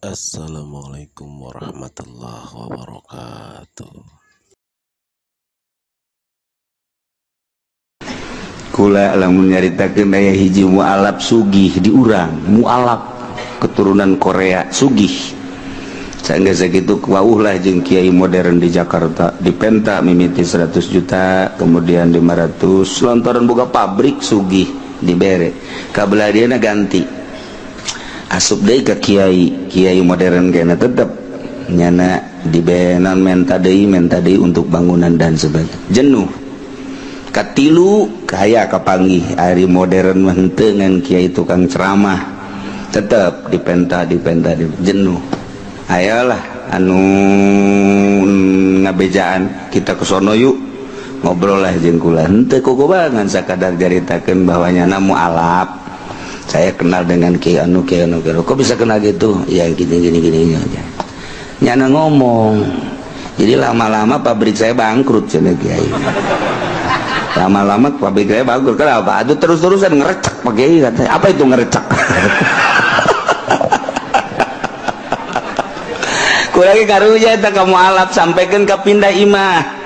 Assalamualaikum warahmatullahi wabarakatuh. Kula lamun nyaritakeun aya hiji mualaf sugih di urang, mualaf keturunan Korea sugih. Sanggeus sakitu wauh lah jeung kiai modern di Jakarta, dipenta mimiti 100 juta, kemudian 500, lantaran boga pabrik sugih dibere. Kabelah dieuna ganti. Asup deui ka kiai, kiai modern kena tetep nyana dibenan menta deui untuk bangunan dan sebagainya. Jenuh. Katilu kaya kapanggih ari modern mah henteu ngan kiai tukang ceramah. Tetep dipenta dipenta jenuh. Ayolah anu ngabejaan kita ke sono yuk ngobrol lah jeung kula henteu kukubangan sakadar caritakeun bahwa nyana mualaf. Saya kenal dengan Ki anu Ki anu Ki anu. Kok bisa kenal gitu? Ya gini gini gini aja. Nyana ngomong. Jadi lama-lama pabrik saya bangkrut cenah kiai. Lama-lama pabrik saya bangkrut. Kenapa? Aduh terus-terusan ngerecek Pak Kiai katanya. Apa itu ngerecek? Kurang karunya eta ka mualaf sampaikan ka pindah imah.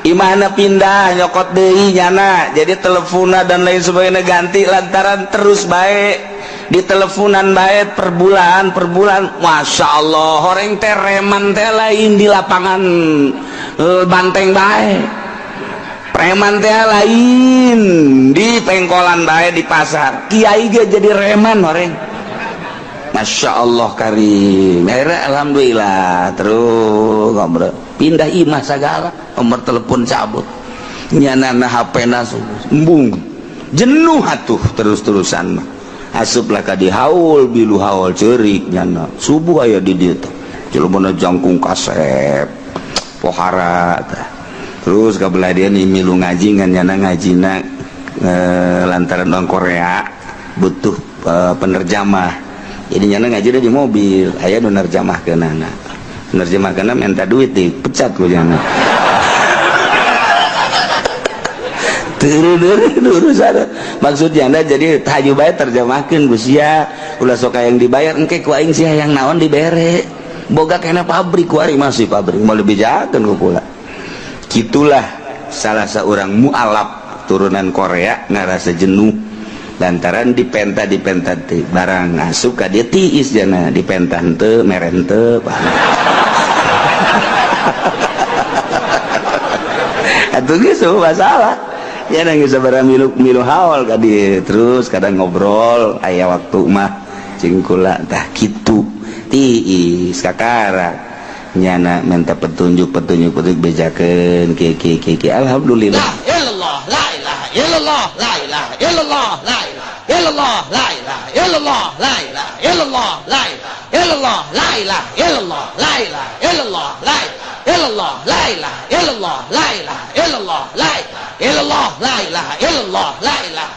Imahna pindah nyokot deui nyana. Jadi teleponna dan lain sebagainya ganti lantaran terus baik di teleponan baik per bulan per bulan. Masya Allah horeng teh reman teh lain di lapangan banteng baik, preman teh lain di pengkolan baik di pasar. Kiai ge jadi reman horeng. Masya Allah karim. Akhirnya alhamdulillah terus ngobrol pindah imah segala nomor telepon cabut nyana HP na embung jenuh atuh terus-terusan mah asuplah ka di haul bilu haul ceurik nyana subuh aya di dieu teh jelema jangkung kasep pohara tah. Terus ka belah dieu ni milu ngaji ngan nyana ngajina lantaran orang Korea butuh penerjamah. Jadi nyana ngaji di mobil aya nu nerjamahkeunana nerjemahkeunana minta duit dipecat ku nyana. Urusan maksudnya anda jadi haju bae terjemahkeun ku sia ulah sok yang dibayar engke ku aing sia yang naon dibere boga kena pabrik ku ari masih pabrik mau lebih jakeun ku kula. Gitulah salah seorang mualaf turunan Korea ngarasa jenuh lantaran dipenta dipenta teh barang asup ka dia tiis jana dipenta henteu mere henteu atuh geus masalah ya nang sabaraha milu milu haul ka dieu terus kadang ngobrol aya waktu mah jeung kula tah kitu tiis kakara nyana minta petunjuk petunjuk petunjuk bejakeun kieu kieu kieu alhamdulillah. La ilallah la ilaha illallah la ilaha illallah la ilaha illallah la ilaha illallah la ilaha illallah la ilaha illallah la ilaha illallah la ilaha illallah la ilaha illallah la ilaha illallah la ilaha illallah la ilaha illallah la ilaha illallah la ilaha illallah la ilaha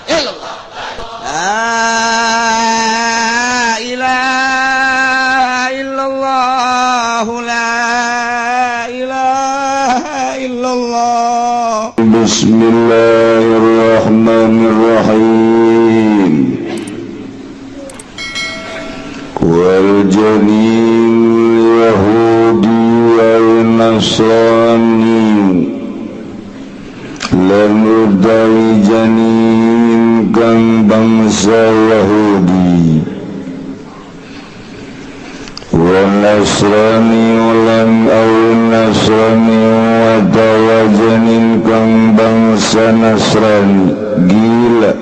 illallah la ilaha illallah. Bismillahirrahmanirrahim. Wal janin yahudi wal nasrani lan utawi janin kang bangsa Yahudi wal nasrani lan aw nasrani wa tawajanin kang bangsa Nasrani gila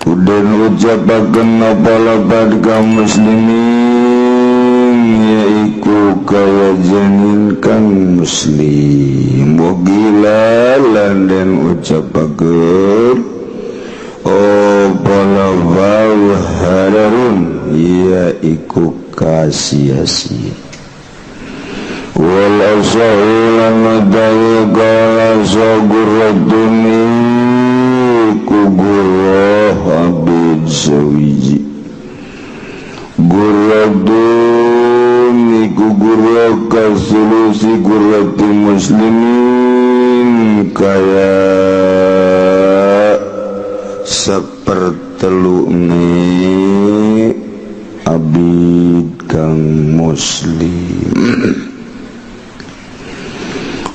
udan ucapaken apa lapad kaum muslimin yaiku kaya janin kang muslim wa gila lan den ucapaken apa lafal hadarun yaiku kasia-sia wal asahu lan utawi kala saguratun iku gurah abid sawiji guratun iku gurah kasulusi gurati muslimin kaya sepertelu ni abid kang muslim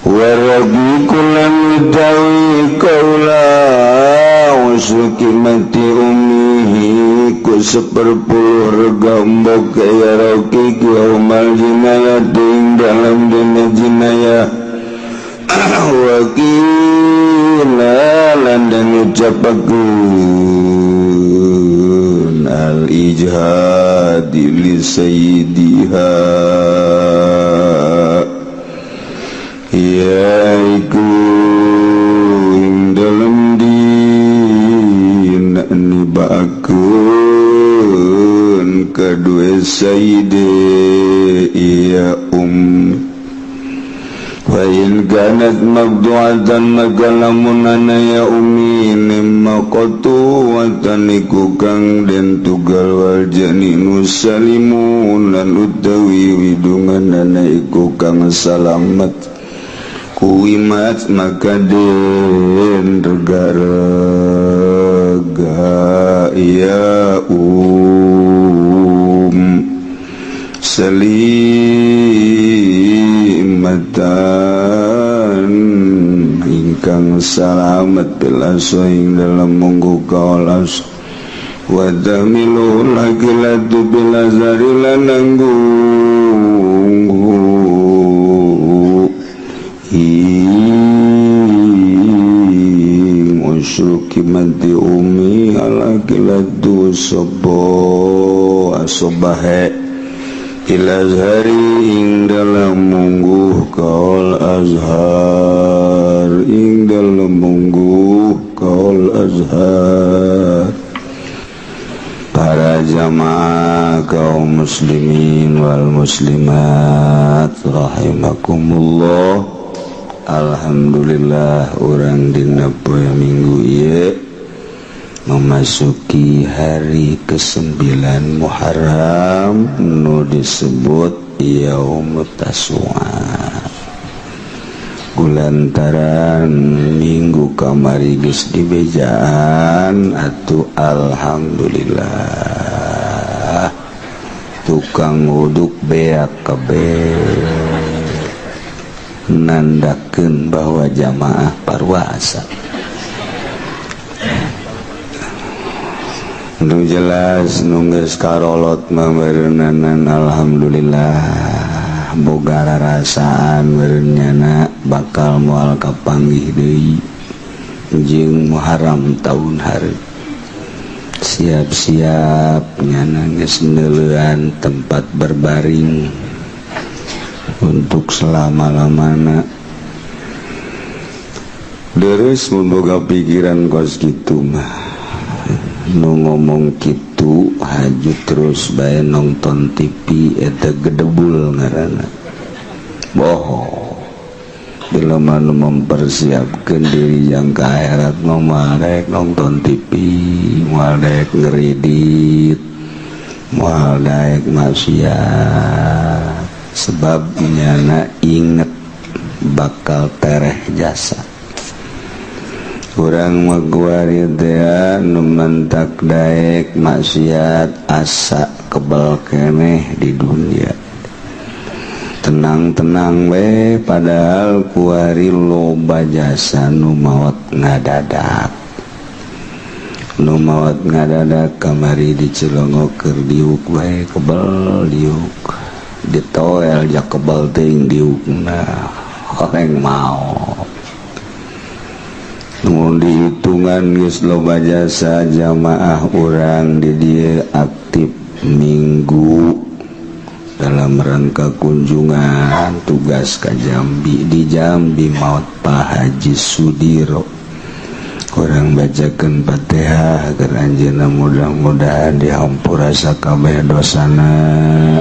warabi kulan utawi kaula usukimati umihi ku seperpuluh rega mbok ya roki yaumal jinayati ing dalam dina jinayah wakila lan den ucapakeun al ijhadi li sayyidiha yaiku ing dalem dina nibaakeun kadue sayyide iya fa in kanat mabdu'atan maka lamun ana ya umi maqtu'atan iku kang den tugal wal janinu salimun lan utawi widungan ana iku kang salamet kuimat maka den rega-rega ya selimatan ingkang salamet bil ing dalam munggu kaolas wa tamilu lagilatu bil azari lananggung ing usyruki mati umi alakilatu sobo asobahe ilazhari ing dalam mungguh kaul azhar ing dalam mungguh kaul azhar. Para jamaah kaum muslimin wal muslimat rahimakumullah. Alhamdulillah urang dina poe Minggu ieu memasuki hari ke-9 Muharram nu disebut Yaumut Tasua. Kulantaran minggu kamari geus dibejaan atuh alhamdulillah tukang wuduk beak kabeh nandakeun bahwa jamaah parwasa. Nu jelas nu geus karolot mah beureunana alhamdulillah boga rarasaan beureunnyana bakal moal kapanggih deui jeung Muharram taun hareup. Siap-siap nyana geus neuleuan tempat berbaring untuk selama-lamana. Deres mun boga pikiran kos kitu mah. Nu ngomong kitu haju terus bae nonton TV eta gedebul ngaranna. Bohong. Bila mana mempersiapkan diri yang ke akhirat moal daek nonton TV, moal daek ngeridit, moal daek maksiat. Sebab nyana inget bakal tereh jasa. Urang mah guari teh nu mentak daek maksiat asa kebal keneh di dunia. Tenang-tenang we padahal kuari loba jasa nu maot ngadadak. Nu maot ngadadak kamari di Cilongok keur diuk bae kebal diuk. Ditoel ja kebal teuing diukna horeng maot. Mun dihitungan geus loba jasa jamaah urang di dieu aktif minggu dalam rangka kunjungan tugas ka Jambi di Jambi maot Pak Haji Sudiro. Urang bacakeun Fatihah agar anjeunna mudah-mudahan dihampura sakabeh dosana,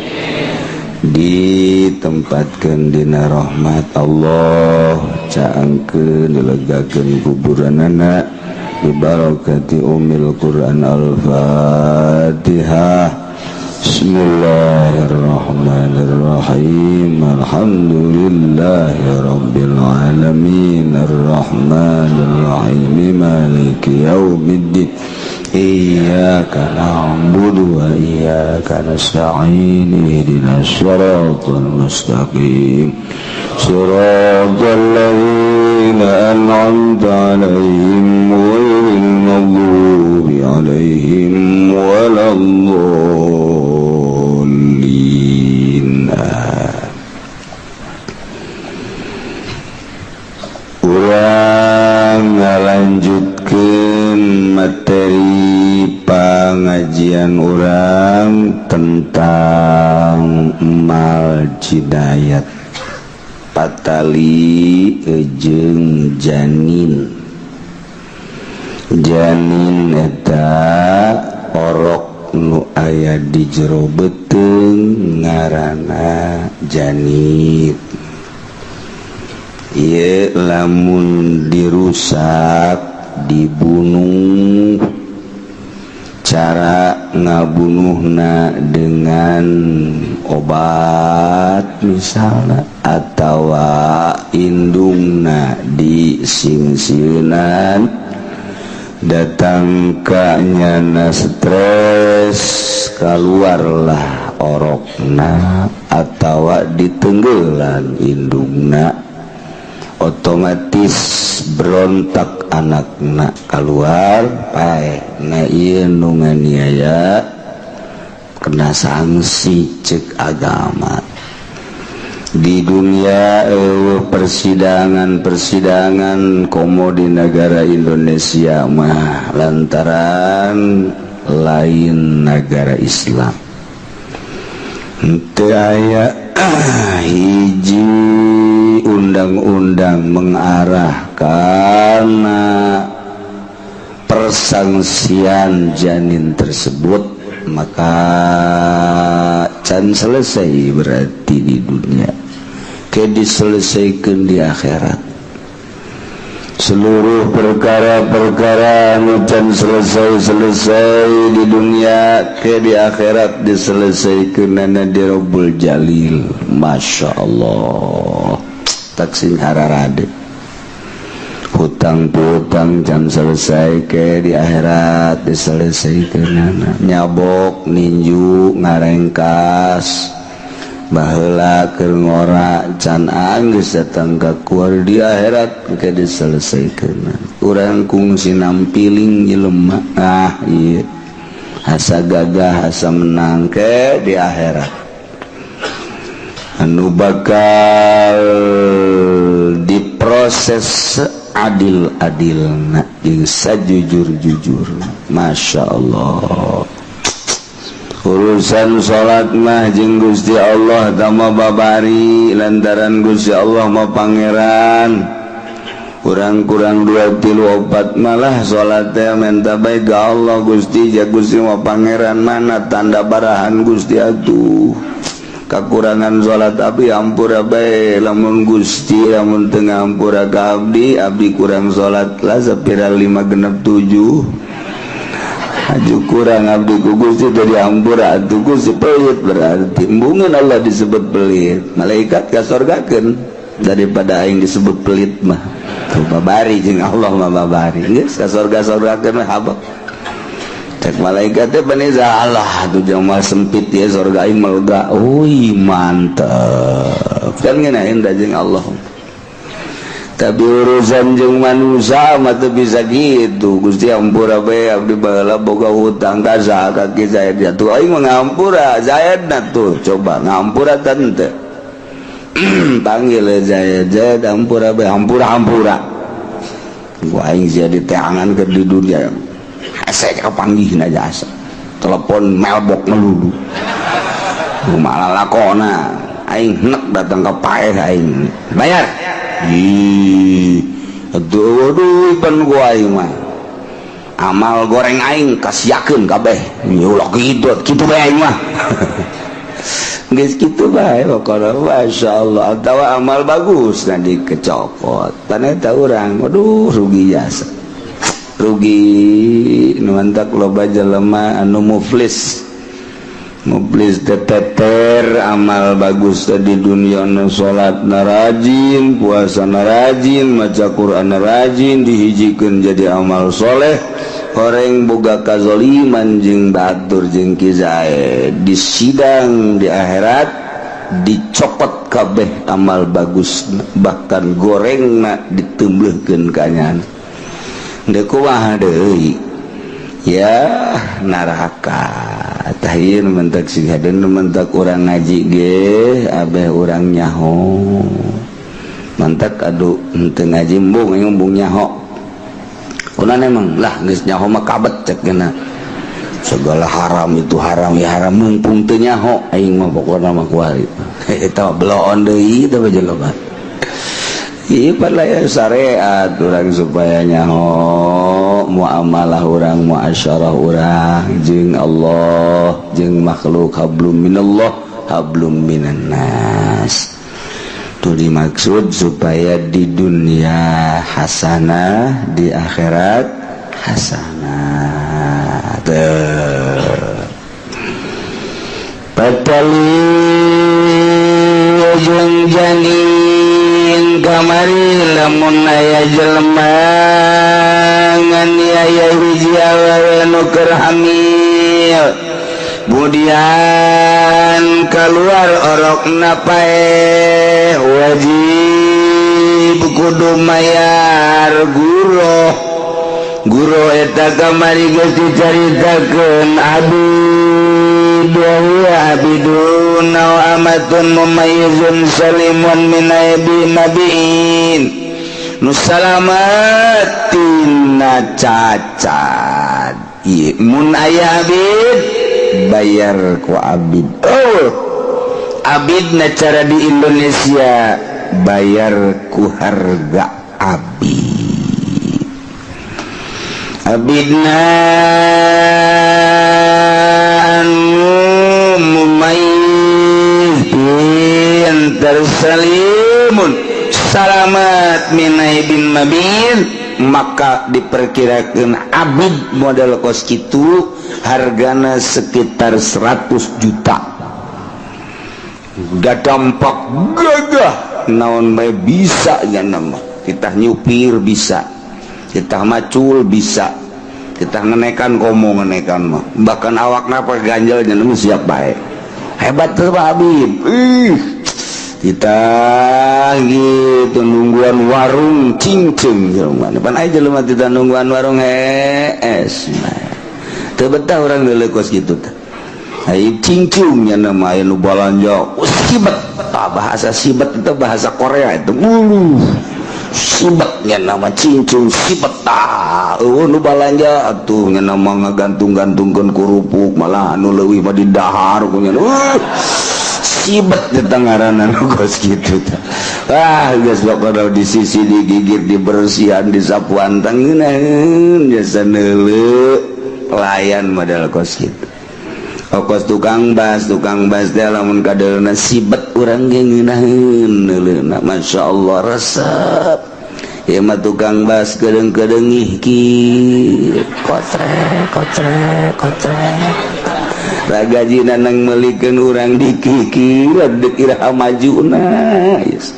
ditempatkeun dina rahmat Allah, caangkeun dilegakeun kuburanana bibarakati umil Quran. Al-Fatihah. Bismillahirrahmanirrahim. Alhamdulillahirabbil alamin arrahmanirrahim maliki yaumiddin. Iyyaka na'budu wa iyyaka nasta'in. Ihdinas siratal mustaqim, siratal ladzina an'amta 'alaihim ghairil maghdubi 'alaihim waladdallin. Urang ngalanjutkeun materi pangajian urang tentang mal jinayat patali jeung janin. Janin eta orok nu aya di jero beuteung ngaranna janin. Ieu lamun dirusak, dibunuh, cara ngabunuhna dengan obat misalnya atau indungna disingsieunan, datang ka nyana stres, keluarlah orokna atau ditenggelan indungna, otomatis berontak anakna keluar paeh. Nah, ieu nu nganiaya kena sanksi cek agama. Di dunia persidangan-persidangan komo di negara Indonesia mah lantaran lain negara Islam, teu aya hiji undang-undang mengarah karena persangsian janin tersebut, maka can selesai berarti di dunia, ke diselesaikan di akhirat. Seluruh perkara-perkara anu can selesai-selesai di dunia, ke di akhirat diselesaikan di Robbul Jalil. Masya Allah, taksing hararade hutang piutang can selesai, ke di akhirat diselesaikan. Nyabok, ninju, ngarengkas baheula keur ngora can anggeus datang ka kuar, di akhirat ke diselesaikan. Urang kungsi nampiling jelema, ah ieu asa gagah, asa menang, ke di akhirat anu bakal diproses adil-adilna jeung sajujur-jujur. Masya Allah, urusan salat mah jeung Gusti Allah tama babari, lantaran Gusti Allah mah pangeran. Kurang-kurang dua tilu opat malah salat teh menta bae ka Allah. Gusti ja, Gusti mah pangeran, mana tanda barahan Gusti atuh kakurangan salat abdi, ampura bae. Lamun Gusti lamun teu ngampura ka abdi, abdi kurang salat lah sapira lima genep tujuh aju kurang abdi ku Gusti dari ampura atuh. Gusti pelit berarti, embungeun Allah disebut pelit, malaikat kasorgakeun daripada aing disebut pelit mah. Tuh babari jeung Allah mah, babari geus ka sorga-sorgakeun mah habak. Cek malaikat teh bani Allah tuh jelema sempit ya, sorga aing melega. Wih, mantep kan ngeunaheun da jeung Allah. Tapi urusan jeung manusia mah teu bisa gitu. Gusti, ampura bae, abdi baheula boga hutang ka saha, ka Ki Zaid. Atuh aing mah ngampura Zaid na tuh, coba ngampura tante, panggil Zaid. Zaid, ampura bae, ampura, ampura. Gua aing sia diteangan ke di dunia hese kapanggih aja, asa telepon melbok ngeludu malah lakona aing nek datang ke paeh aing bayar. Ih, aduh, aduh, pan gua aing mah amal goreng aing kasiakeun kabeh. Ulah kitu kitu bae, aing mah geus kitu bae pokona. Masya Allah, atawa amal bagus nah dikecopot pan eta urang. Waduh, rugi jasa, rugi. Nu mantak loba jelema anu muflis. Muflis teteter amal bagus di dunia, nu salat na rajin, puasa na rajin, maca Quran na rajin, dihijikeun jadi amal soleh. Horeng boga kazoliman jeung batur jeung kizae, di sidang di akhirat dicopot kabeh amal bagus, bahkan gorengna ditemblehkeun ka nyana. Deuk kumaha deui ya, neraka. Tah, mentak sing mentak urang ngaji ge abeh urang nyaho. Mantak aduh, henteu ngaji embung embung nyaho. Kunaon emang lah, geus nyaho mah kabet cek geuna. Segala haram itu haram ya haram, mumpung teu nyaho aing mah pokona mah kuari. Eta bloon deui teh jelema. Iya, ya syariat urang supaya nyaho muamalah urang, muasyarah urang jeung Allah jeung makhluk, hablum minallah hablum minan nas. Itu dimaksud supaya di dunia hasanah, di akhirat hasanah. Tuh. Patali jeung janin kamari, lamun aya jelema nganiaya hiji awewe nu keur hamil, kemudian keluar orokna paeh, wajib kudu mayar guroh. Guroh eta kamari geus dicaritakeun, abid wa huwa abidun aw amatun mumayyizun salimun min aibi nabiin, nu salamat tina cacat. Ieu mun aya abid, bayar ku abid. Oh, abid na cara di Indonesia bayar ku harga abid. Abidna anu mumayyiz, pinter, salimun, salamat min aibin mabin, maka diperkirakan abid model kos kitu hargana sekitar 100 juta. Udah dampak gagah, naon bae bisa nya nama. Kita nyupir bisa, kita macul bisa, kita ngenekan, komo ngenekan mah, bahkan awak napa ganjel nya siap baik. Hebat tuh Pak Habib. Ih, kita gitu nungguan warung cincin jelema pan aya jelema kita nungguan warung hees, teu betah urang deuleu kos kitu teh. Ai cincung nya nama aya nu balanja, oh, sibet. Tah, bahasa sibet itu bahasa Korea itu. Ulu sibetnya nama cincung sibet. Tah, eueuh nu balanja atuh nya nama ngagantung-gantungkeun kerupuk, malah anu leuwih mah di dahar ku nya. Sibet eta ngaranna nu kos kitu tah. Ah, geus pokona di sisi digigit, dibersihan, disapuan, tangeunaheun jasa neuleu pelayan model kos kitu. Kos tukang bas, tukang bas teh lamun kadeulna sibet, urang ge ngeunaheun neuleuna, Masya Allah, resep. Ieu mah tukang bas kedeung-kedeung ih ki kotrek kotrek kotrek. Ragajina nang meulikeun urang dikiki dek iraha majuna. Yes.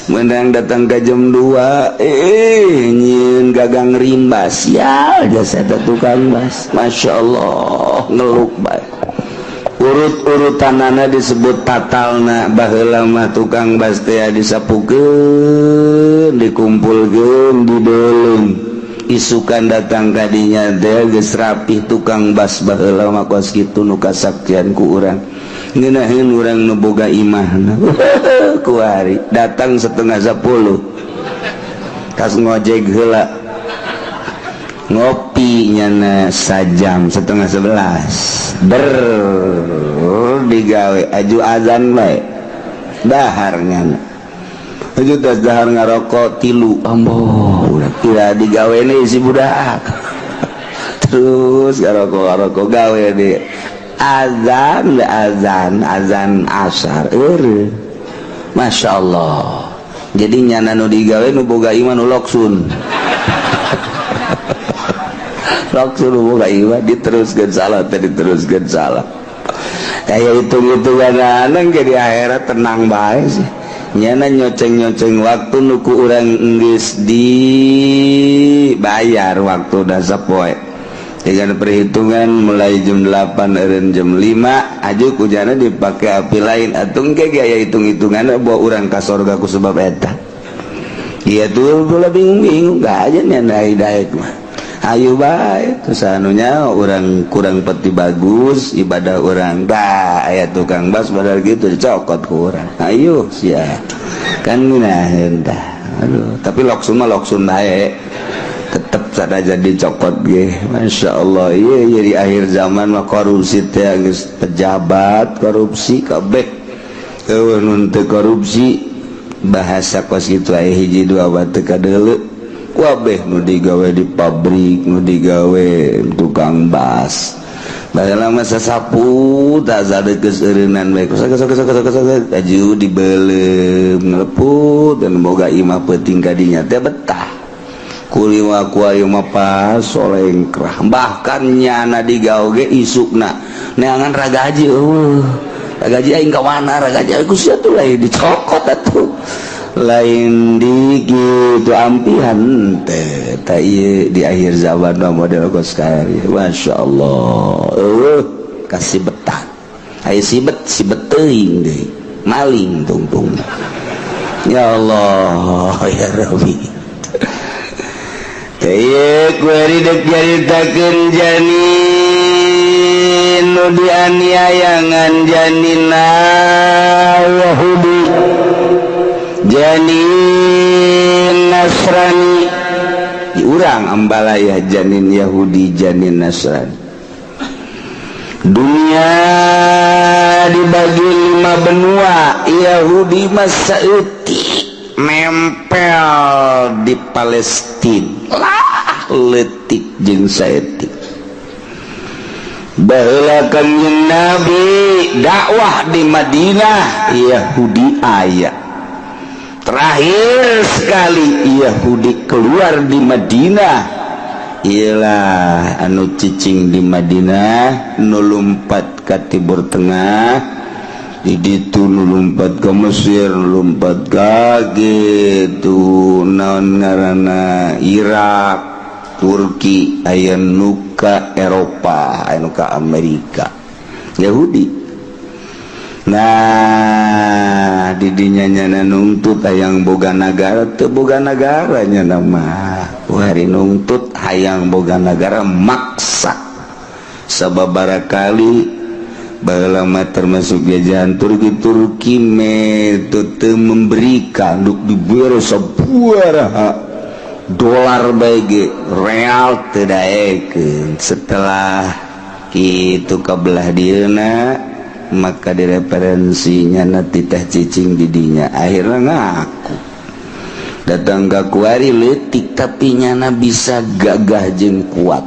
Menang datang ke jam 2, eh, nyieun gagang rimbas ya jasa eta tukang bas. Masya Allah, ngeluk bae urut-urutanana disebut tatalna. Baheula mah tukang bas teh disapukeun, dikumpulkeun, dideulung, isukan datang kadinya teh geus rapih. Tukang bas baheula mah kos kitu nu kasaktian ku urang, ngeunaheun urang nu boga imahna. Kuari datang 9.30, kas ngojek heula, ngopi nyana sajam, 10.30 ber digawe, aju azan bae dahar nyana, aju tas dahar ngarokok tilu, ambo udah tidak digawe nih si budak. Terus ngarokok ngarokok, gawe di azan azan azan asar. Eueuh, Masya Allah. Jadi nyana nu digawe nu boga iman nu loksun loksun, nu boga iman diteruskeun salah teh, diteruskeun salah. Kayak hitung-hitungan jadi akhirat tenang bae sih. Nyana nyoceng-nyoceng waktu nu ku urang geus dibayar waktu dah sapoe dengan perhitungan mulai jam 8 eureun jam 5 aju ku nyana dipakai api lain atuh engke ge aya hitung-hitungan bawa urang ka sorga ku sebab eta. Iya tuh pula bingung-bingung gak aja nya daek mah. Ayo bae terus anunya orang kurang peti bagus ibadah orang dah aya tukang bas padahal gitu dicokot ku urang. Ayo sia kan nah entah. Aduh, tapi loksun mah loksun bae. Tetep sada jadi cokot ge. Masya Allah, iya jadi akhir zaman mah korupsi teh geus pejabat korupsi kabeh. Eueuh nu teu korupsi bahasa kos kitu aya hiji dua batu kadeuleu. Kabeh nu digawe di pabrik, nu digawe tukang bas. Baheula mah sasapu tak sadeukes eureunnan bae. Sok sok sok sok sok aju dibeuleum ngeleput dan boga imah peuting ka dinya teh betah. Kuli mah kuari mah pas solengkrah. Bahkan nyana digawe ge isukna neangan ragaji eueuh. Ragaji aing ka mana? Ragaji ku sia tuh lain dicokot atuh. Lain di gitu ampihan teh tah ieu di akhir zaman mah model kos kieu. Masya Allah, eueuh kasih betah aya sibet sibet teuing deui maling tungtung. Ya Allah ya Rabbi. Teh ieu kuari deuk nyaritakeun janin nu dianiayangan janina Yahudi, janin Nasrani. Di urang ambalaya janin Yahudi, janin Nasrani. Dunia dibagi lima benua. Yahudi mah saeutik nempel di Palestina lah, leutik jeung saeutik. Baheula Kanjeng Nabi dakwah di Madinah, Yahudi aya. Terakhir sekali Yahudi keluar di Madinah ialah anu cicing di Madinah, nu lumpat ke Timur Tengah di ditu, nu lumpat ke Mesir, nu lumpat ka gitu naon ngaranna Irak, Turki, aya nu ka Eropa, aya nu ka Amerika Yahudi. Nah, didinya nyana nungtut hayang boga nagara, teu boga nagara nyana mah. Hari nungtut hayang boga nagara maksa. Sababaraha kali baheula mah termasuk jajahan Turki. Turki metode memberikan duk dibere sabaraha dolar bae ge real teu daekeun. Setelah kitu kabelah dieuna maka direferensinya nanti teh cicing didinya akhirnya ngaku datang ke kuari. Letik tapi nyana bisa gagah jeung kuat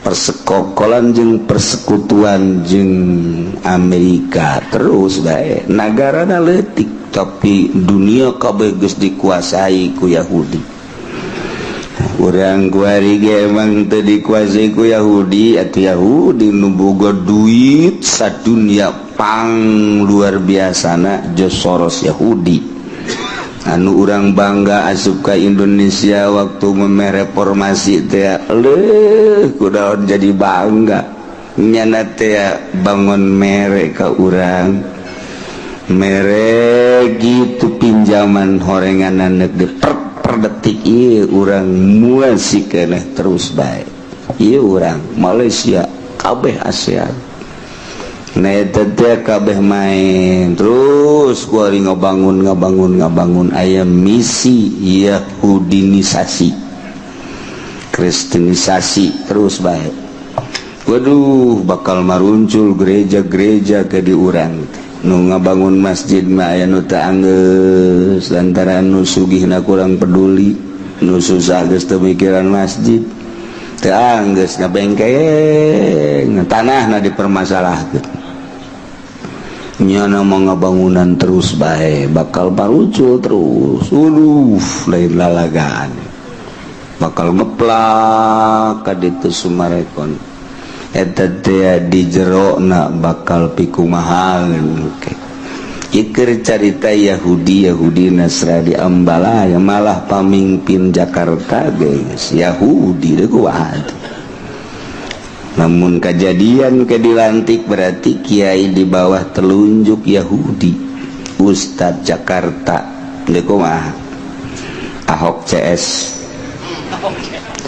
persekokolan jeung persekutuan jeung Amerika terus bae. Nagarana letik tapi dunia kabeh geus dikuasai ku Yahudi. Urang kuari ge emang teu dikuasai ku Yahudi atau Yahudi nu boga duit sadunia pang luar biasana George Soros Yahudi. Anu urang bangga asup ka Indonesia waktu memeh reformasi teh leuh kudaon jadi bangga nyana teh bangun mere ka urang, mere gitu pinjaman horengan di per detik. Ieu urang muasi keneh terus bae. Ieu urang Malaysia kabeh ASEAN. Nah, eta teh kabeh main terus kuari ngabangun ngabangun ngabangun aya misi Yahudinisasi, Kristenisasi terus bae. Waduh, bakal maruncul gereja-gereja ke di urang nu ngabangun masjid mah aya nu teu anggeus lantaran nu sugihna kurang peduli, nu susah geus teu mikiran masjid, teu anggeus ngabengkeng tanahna dipermasalahkeun. Nyana mau ngabangunan terus bae bakal marucul terus. Waduh, lain lalagaan bakal ngeplak ka ditu Sumarekon. Eta teh di jerona bakal pikumahaeun. Iker carita Yahudi, Yahudi Nasrani Ambalaya, malah pamimpin Jakarta guys Yahudi deh kuat. Namun kejadian ke dilantik berarti kiai di bawah telunjuk Yahudi, Ustadz Jakarta deh kumaha. Ahok CS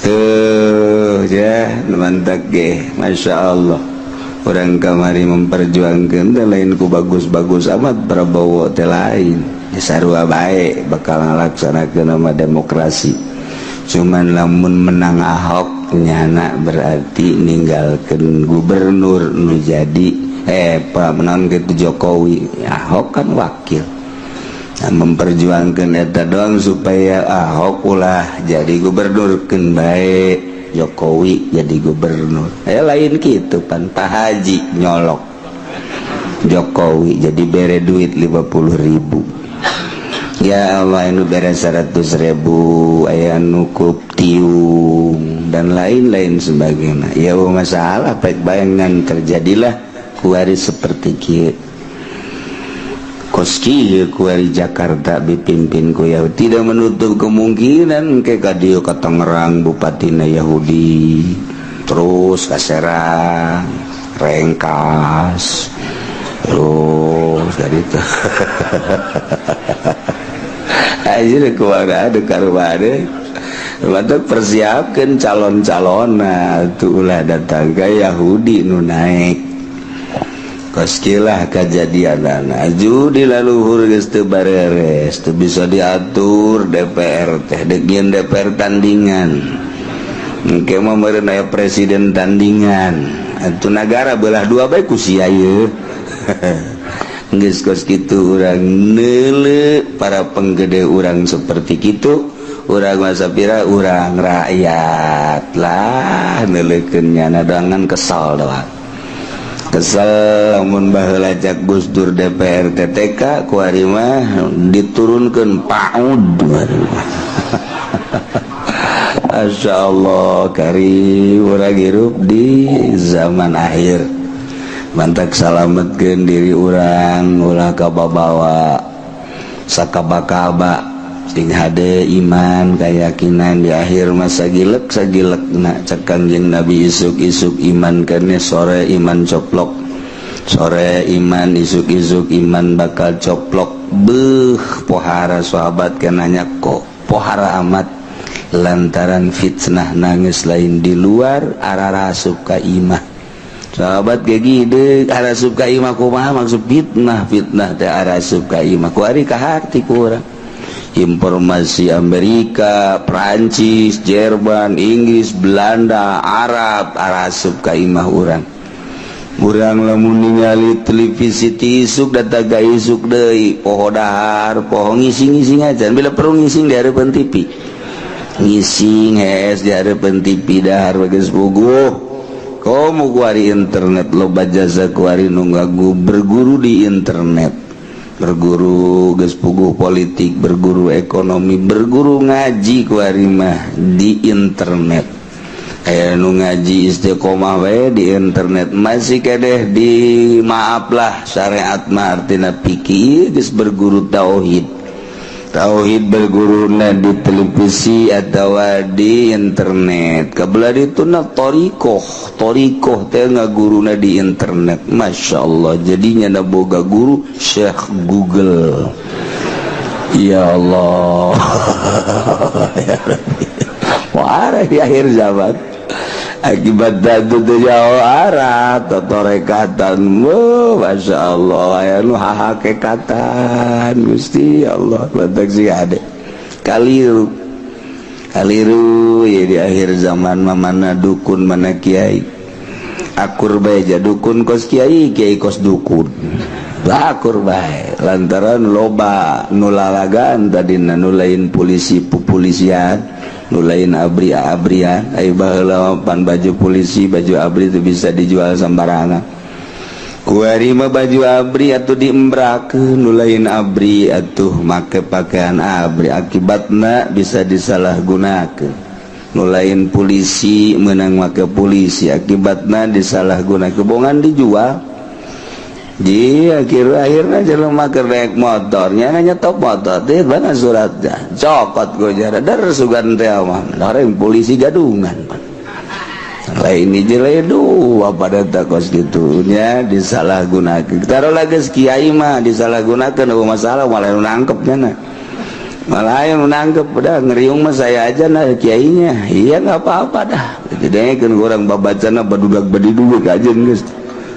tuh ya, mantap ge. Masya Allah, urang kamari memperjuangkan teh lain ku bagus-bagus amat. Prabowo teh lain ya, sarua bae bakal ngalaksanakeun nama demokrasi. Cuman lamun menang Ahok, nyana berarti ninggalkan gubernur nu jadi pak menang gitu Jokowi. Ahok kan wakil. Nah, memperjuangkan eta doang supaya Ahok ulah jadi gubernur, keun bae Jokowi jadi gubernur. Lain gitu pan Pak Haji nyolok Jokowi jadi bere duit 50.000. Ya Allah, nu bere 100.000, aya nukup tiung dan lain-lain sebagainya. Ya masalah baik bayangan terjadilah kuari seperti kieu. Koski kuari Jakarta dipimpin ku Yahudi, tidak menutup kemungkinan ke kadieu ka Tangerang bupatina Yahudi, terus ka Serang, Rengkas, terus dari itu aja kumaha ada karubade. Mantap, persiapkan calon-calon. Nah, ulah datang ke Yahudi nu naik. Koskilah kejadian aju di laluhur geus teu bareres, teu bisa diatur. DPR teh dek DPR tandingan, engke mah meureun aya presiden tandingan. Atuh nagara belah dua bae ku sia ieu. Geus kos kitu urang neule para penggede urang seperti kitu. Urang masa pira, urang rakyat lah neuleukeun nyana doangan kesal doang, kesel. Lamun baheula cak Gus Dur DPR TTK, kuari mah diturunkeun PAUD. Masya Allah, kari urang hirup di zaman akhir. Mantak salametkeun diri urang, ulah kababawa sakaba-kaba. Sing hade iman keyakinan di akhir masa gilek sagilek. Nak cek Kangjeng Nabi, isuk-isuk iman kene, sore iman coplok, sore iman, isuk-isuk iman bakal coplok. Beuh, pohara sahabat kenanya kok pohara amat, lantaran fitnah nangis lain di luar, arah asup ka imah. Sahabat gegi deuk arasup ka imah kumaha maksud fitnah? Fitnah teh arasup ka imah. Ku ari kaharti ku urang informasi Amerika, Prancis, Jerman, Inggris, Belanda, Arab arasup ka imah urang. Urang lamun ningali televisi ti isuk datang ka isuk deui poho dahar, poho ngising-ngising aja. Bila perlu ngising di hareupeun TV, ngising hees di hareupeun TV, dahar bagus puguh. Komo kuari internet loba jasa, kuari nu ngagu berguru di internet, berguru geus puguh politik, berguru ekonomi, berguru ngaji. Kuari mah di internet aya nu ngaji istiqomah we di internet, masih kedeh di maaflah syariat mah artina fikih. Geus berguru tauhid, tauhid berguruna di televisi atau di internet. Kebelah itu na torikoh, torikoh teh ngaguruna di internet. Masya Allah, jadinya na boga guru Syekh Google. Ya Allah ya Rabbi. Wah, di akhir zaman akibat itu jauh arah totorekatan. Masya Allah, aya nu hahakekatan. Gusti Allah, batak sih ade kaliru kaliru ya. Di akhir zaman mah mana dukun, mana kiai, akur bae ja. Dukun kos kiai, kiai kos dukun, akur bae, lantaran loba nu lalagan tadina nu lain polisi pupolisian, nu lain abri abrian. Ayo, baheula pan baju polisi, baju abri itu bisa dijual sembarangan. Kuari mah baju abri atau diembrakeun, nu lain abri atuh make pakaian abri, akibatna bisa disalahgunakeun. Nu lain polisi menang make polisi, akibatna disalahguna kebongan dijual. Di akhir akhirnya jelema keur naik motornya nyetop motor teh mana suratnya, cokot gojara dar sugan teh mah orang polisi gadungan. Lain hiji lain dua pada takos gitunya disalahgunakan. Taruh lagi kiai mah disalahgunakan eueuh masalah, malah nu nangkep nya, malah yang nangkep. Udah ngeriung mah saya aja nah kiainya, iya nggak apa-apa dah. Jadi kan orang babacana badudak badiduduk aja geus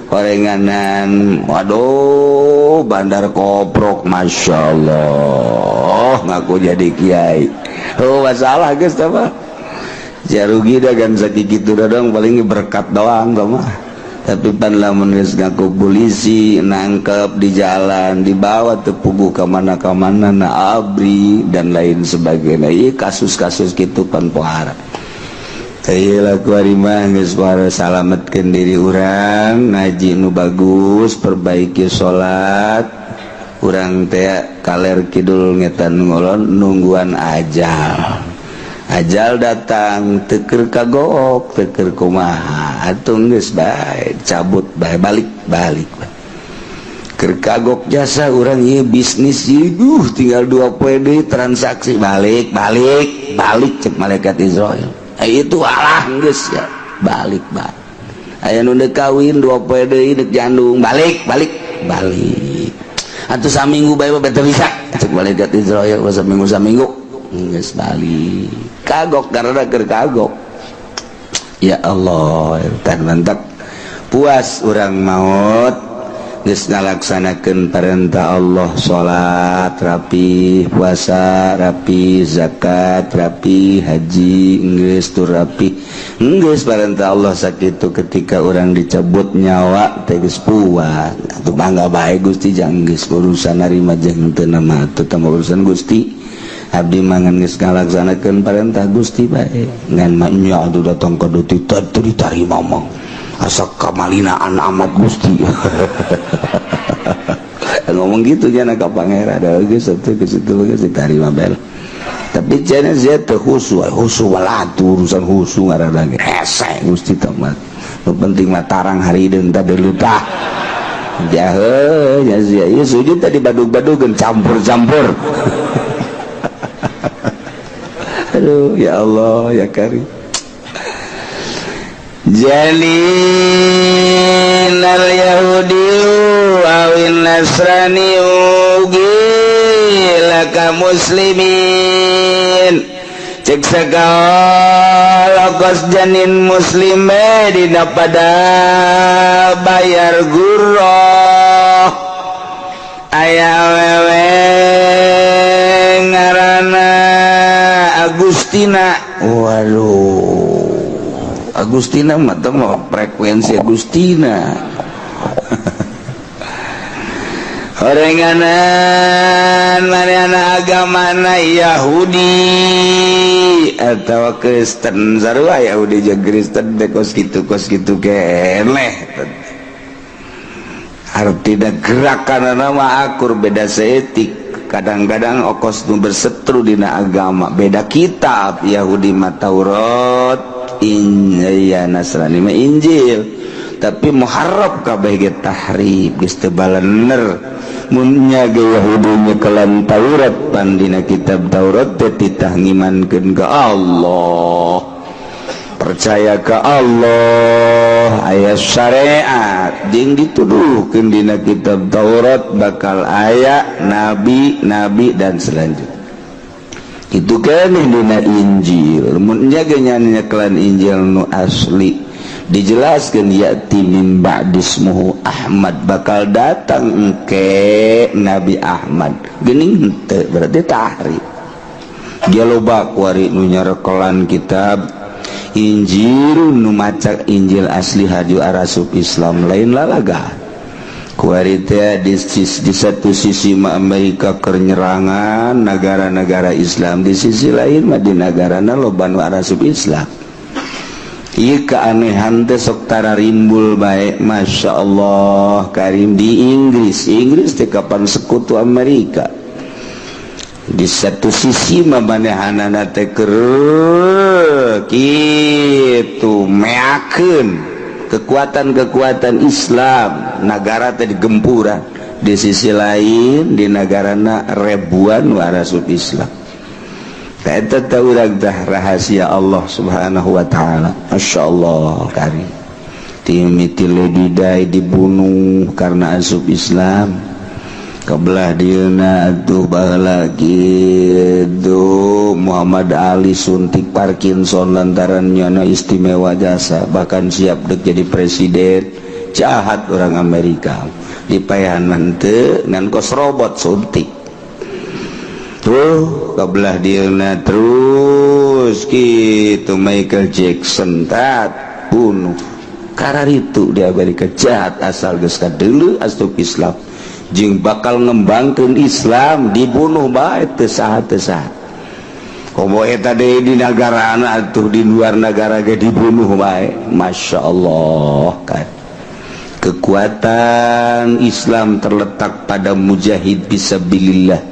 horenganan. Waduh, bandar koprok, masya Allah, ngaku jadi kiai. Oh, masalah geus apa jarugi dah kan sakitu dong, paling berkat doang mah. Tapi pan lamun geus ngaku polisi, nangkep di jalan, dibawa tepuguh ke mana ke mana na ABRI dan lain sebagainya. Iya, kasus-kasus gitu pan pohara. Salametkeun diri urang, ngaji nu bagus, perbaiki salat urang teh kaler kidul ngetan ngolon nungguan ajal. Ajal datang teu keur kagok, teu keur kumaha atuh, geus bae cabut bae, balik balik keur kagok jasa urang ieu bisnis ieu, duh, tinggal 2 poe deui transaksi, balik balik balik cek malaikat Izrail. Eh, itu alah geus ya balik balik. Aya nu deuk kawin 2 poe deui, deuk jandung, balik balik balik atuh, saminggu bae mah teu bisa cek malaikat Izrail, saminggu saminggu geus balik. Kagok karena keur kagok. Ya Allah, tan mantap puas urang maut geus ngalaksanakeun perintah Allah, salat rapi, puasa rapi, zakat rapi, haji geus tur rapi, geus perintah Allah sakitu. Ketika orang dicabut nyawa teh geus puas atuh, bangga bae Gusti jang geus urusan narima jeung teu nama atuh tambah urusan Gusti, abdi mangan geus ngalaksanakeun perintah Gusti bae. Ngan mah nya atuh datang ka detik teu ditarima mah asa kamalinaan amat Gusti, ngomong gitu nya ka pangeran da geus atuh geus itu geus ditarima bel. Tapi cenah sia teu khusu khusu walatu urusan khusu ngaranna ge hese Gusti teh mah, nu penting mah tarang harideung teh deuleuh jahe nya sia ieu sujud tadi badug-badugeun campur-campur. Aduh, ya Allah ya Karim. Jalin al Yahudi awin Nasrani laka muslimin cek segala kos janin muslime dina pada bayar gurah. Aya awewe ngaranna Agustina. Waduh, Agustina mah teh mah frekuensi Agustina. Horenganan manehna agamana Yahudi atau Kristen, sarua Yahudi jeung Kristen teh kos kitu keneh. Artina gerakan nama akur, beda seetik. Kadang-kadang okos nu bersetru dina agama, beda kitab. Yahudi mah Taurat, ya Nasrani mah Injil, tapi muharraf kabeh ge, tahrif geus teu balener. Mun nya ge Yahudi nyekelan Taurat, pan dina kitab Taurat teh titah ngimankeun ka Allah, percaya ke Allah, aya syariat jeung dituduhkeun dina kitab Taurat bakal aya nabi-nabi dan selanjutnya. Itu kan dina Injil, mun nya ge nyekelan Injil nu asli dijelaskan ya'ti min ba'dismuhu Ahmad, bakal datang engke Nabi Ahmad, geuning henteu, berarti tahrif. Dia loba kuari nu nyarekelan kitab Injil, nu maca Injil asli haju arasup Islam lain lalaga kuari teh. Di satu sisi mah Amerika keur nyerangan negara-negara Islam, di sisi lain mah di negarana loba nu arasup Islam. Ieu keanehan teh sok tara rimbul bae. Masya Allah Karim, di Inggris, Inggris teh kapan sekutu Amerika. Di satu sisi mamanehanana teh kitu meakeun kekuatan-kekuatan Islam, negara teh digempuran. Di sisi lain, di negarana ribuan warasub Islam. Eta urang tah rahasia Allah Subhanahu wa taala. Masya Allah, kari Timothy Lady dibunuh karena asup Islam. Kebelah dieuna atuh baheula gitu Muhammad Ali suntik Parkinson lantaran nyana istimewa jasa, bahkan siap dek jadi presiden. Jahat orang Amerika, dipayahan henteu ngan kos robot suntik tuh. Kebelah dieuna terus gitu Michael Jackson tat bunuh kararitu di Amerika. Jahat, asal geus kadeuleu asup Islam jeung bakal ngembangkeun Islam, dibunuh bae teu saha teu saha. Komo eta deui di negara atuh, di luar negara ge dibunuh bae. Masya Allah kan, kekuatan Islam terletak pada mujahid fisabilillah.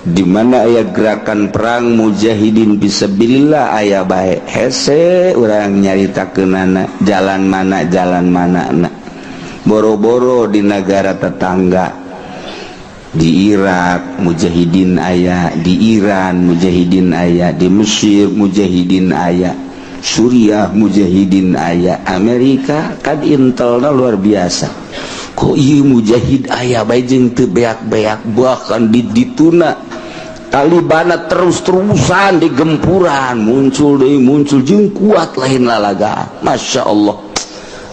Di mana aya gerakan perang mujahidin fisabilillah, aya bae. Hese urang nyaritakeunana jalan mana, jalan mana na. Boro-boro di negara tetangga, di Irak mujahidin aya, di Iran mujahidin aya, di Mesir mujahidin aya, Suriah mujahidin aya. Amerika kan intelna luar biasa kok, iya mujahid aya bae jeung teu beak-beak. Bahkan di dituna Talibana terus-terusan di gempuran, muncul deui, muncul jeung kuat lain lalaga. Masya Allah,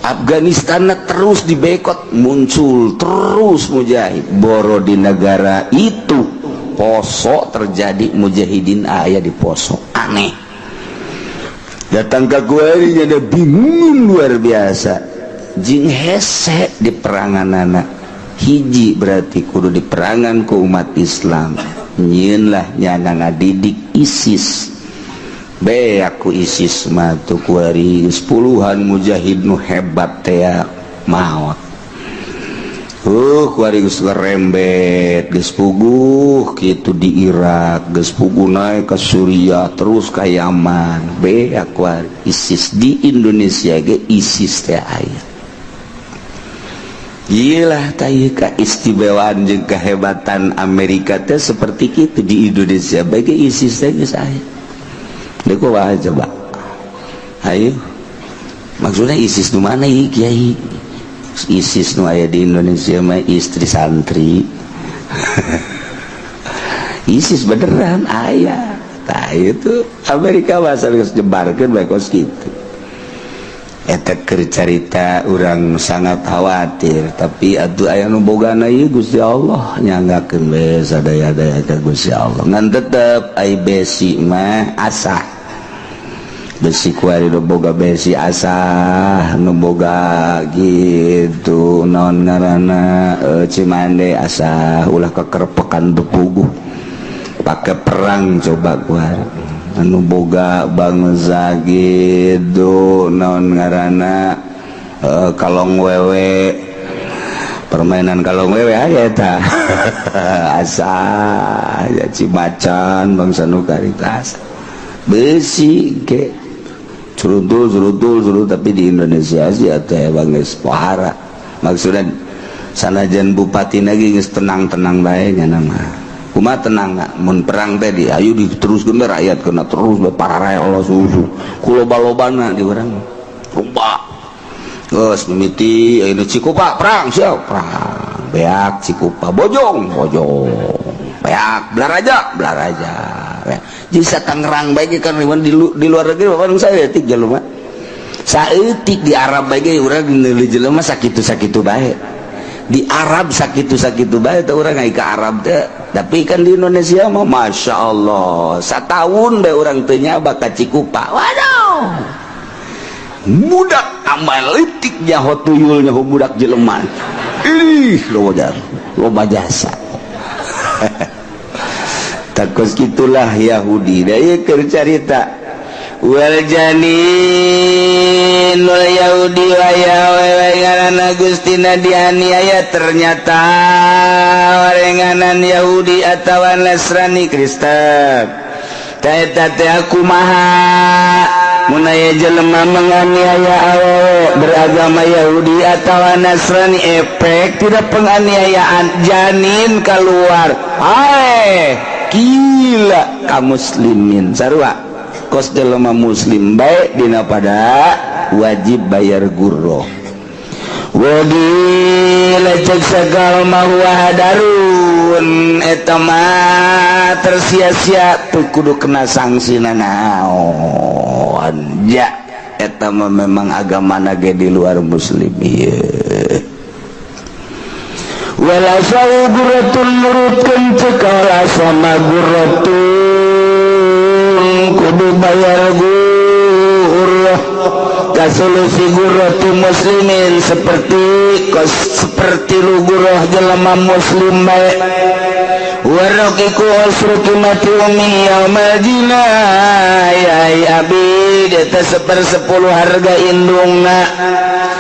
Afghanistan terus dibekot, muncul terus mujahid. Boro di negara itu Poso terjadi, mujahidin aya di Poso. Aneh, datang ke gue ini ada bingung luar biasa jing hese di perangan anak hiji, berarti kudu di perangan ke umat Islam. Nyieun lah nyana ngadidik ISIS. Be aku ISIS mah tuh kuari puluhan mujahid nu hebat teh maot. Kuari geus ngerembet, geus puguh kitu di Irak, geus puguh naik ke Suriah, terus ke Yaman. Be aku ISIS di Indonesia ge ISIS teh aya. Gila tai, keistimewaan jeung kehebatan Amerika teh seperti itu. Di Indonesia bagi ISIS teh geus aya. Deuk kumaha coba? Ayo, maksudnya ISIS nu mana ieu, Kiai? ISIS nu aya di Indonesia mah istri santri. ISIS beneran aya. Tah, itu Amerika bahasa geus nyebarkeun bae kos kitu. Eta keur carita urang sangat khawatir, tapi atuh aya nu bogana ieu Gusti Allah, nyanggakeun we sadaya-daya ka Gusti Allah. Ngan tetep ai besi mah asah besi. Kuari nu boga besi asah, nu boga gitu naon ngaranna, Cimande asah, ulah kekerpekan bepuguh pakai perang. Coba kuari anu boga bangsa gitu naon ngaranna, kalong wewe, permainan kalong wewe aya eta asa ya. Cimacan bangsa nu karitas besi ke curuntul curuntul curuntul. Tapi di Indonesia sih atau bang geus pohara, maksudnya sanajan bupati lagi geus tenang-tenang bae nya mah. Kumaha tenang nggak mun perang teh di ayo diteruskeun bae, rakyat kena terus bae pararae Allah susu ku loba-lobana di urang loba. Geus mimiti ayeuna Cikupa perang, siap perang, beak Cikupa, Bojong Bojong beak, Balaraja Balaraja beak. Jadi Tangerang bae kan di luar negeri bapak saya etik jelema saeutik. Di Arab bae ge urang meuli jelema sakitu sakitu bae. Di Arab sakitu sakitu bae teh urang ai ka Arab teh. Tapi kan di Indonesia mah Masya Allah, satahun bae urang teu nyaba ka Cikupa, waduh, budak amal leutik nyaho tuyul, nyaho budak jelema. Ih, loba loba jasa. Takos gitulah Yahudi. Da ieu keur carita wal janin wal Yahudi wa ya wewe ngaranna Gustina dianiaya. Ternyata warenganan Yahudi. atawa Nasrani Kristen. Eta teh kumaha mun aya jelema menganiaya awewe beragama Yahudi atawa Nasrani, efek tidak penganiayaan janin keluar. Hai, gila ka muslimin sarua kos jelema muslim baik dina pada wajib bayar gurrah. Waqila cek sagala ma huwa hadarun, eta mah tersia-sia, teu kudu kena sanksi naon ja eta mah memang agama ge di luar muslim ieu. Wala sawu gurratun, nurutkeun cek sama gurratun kudu bayar gurrah kasulusi gurrati muslimin, seperti seperti lu gurrah jelema muslim bae. Warraqiqu usru qimati ummi yaumal jinayah, abid eta 1/10 harga indungna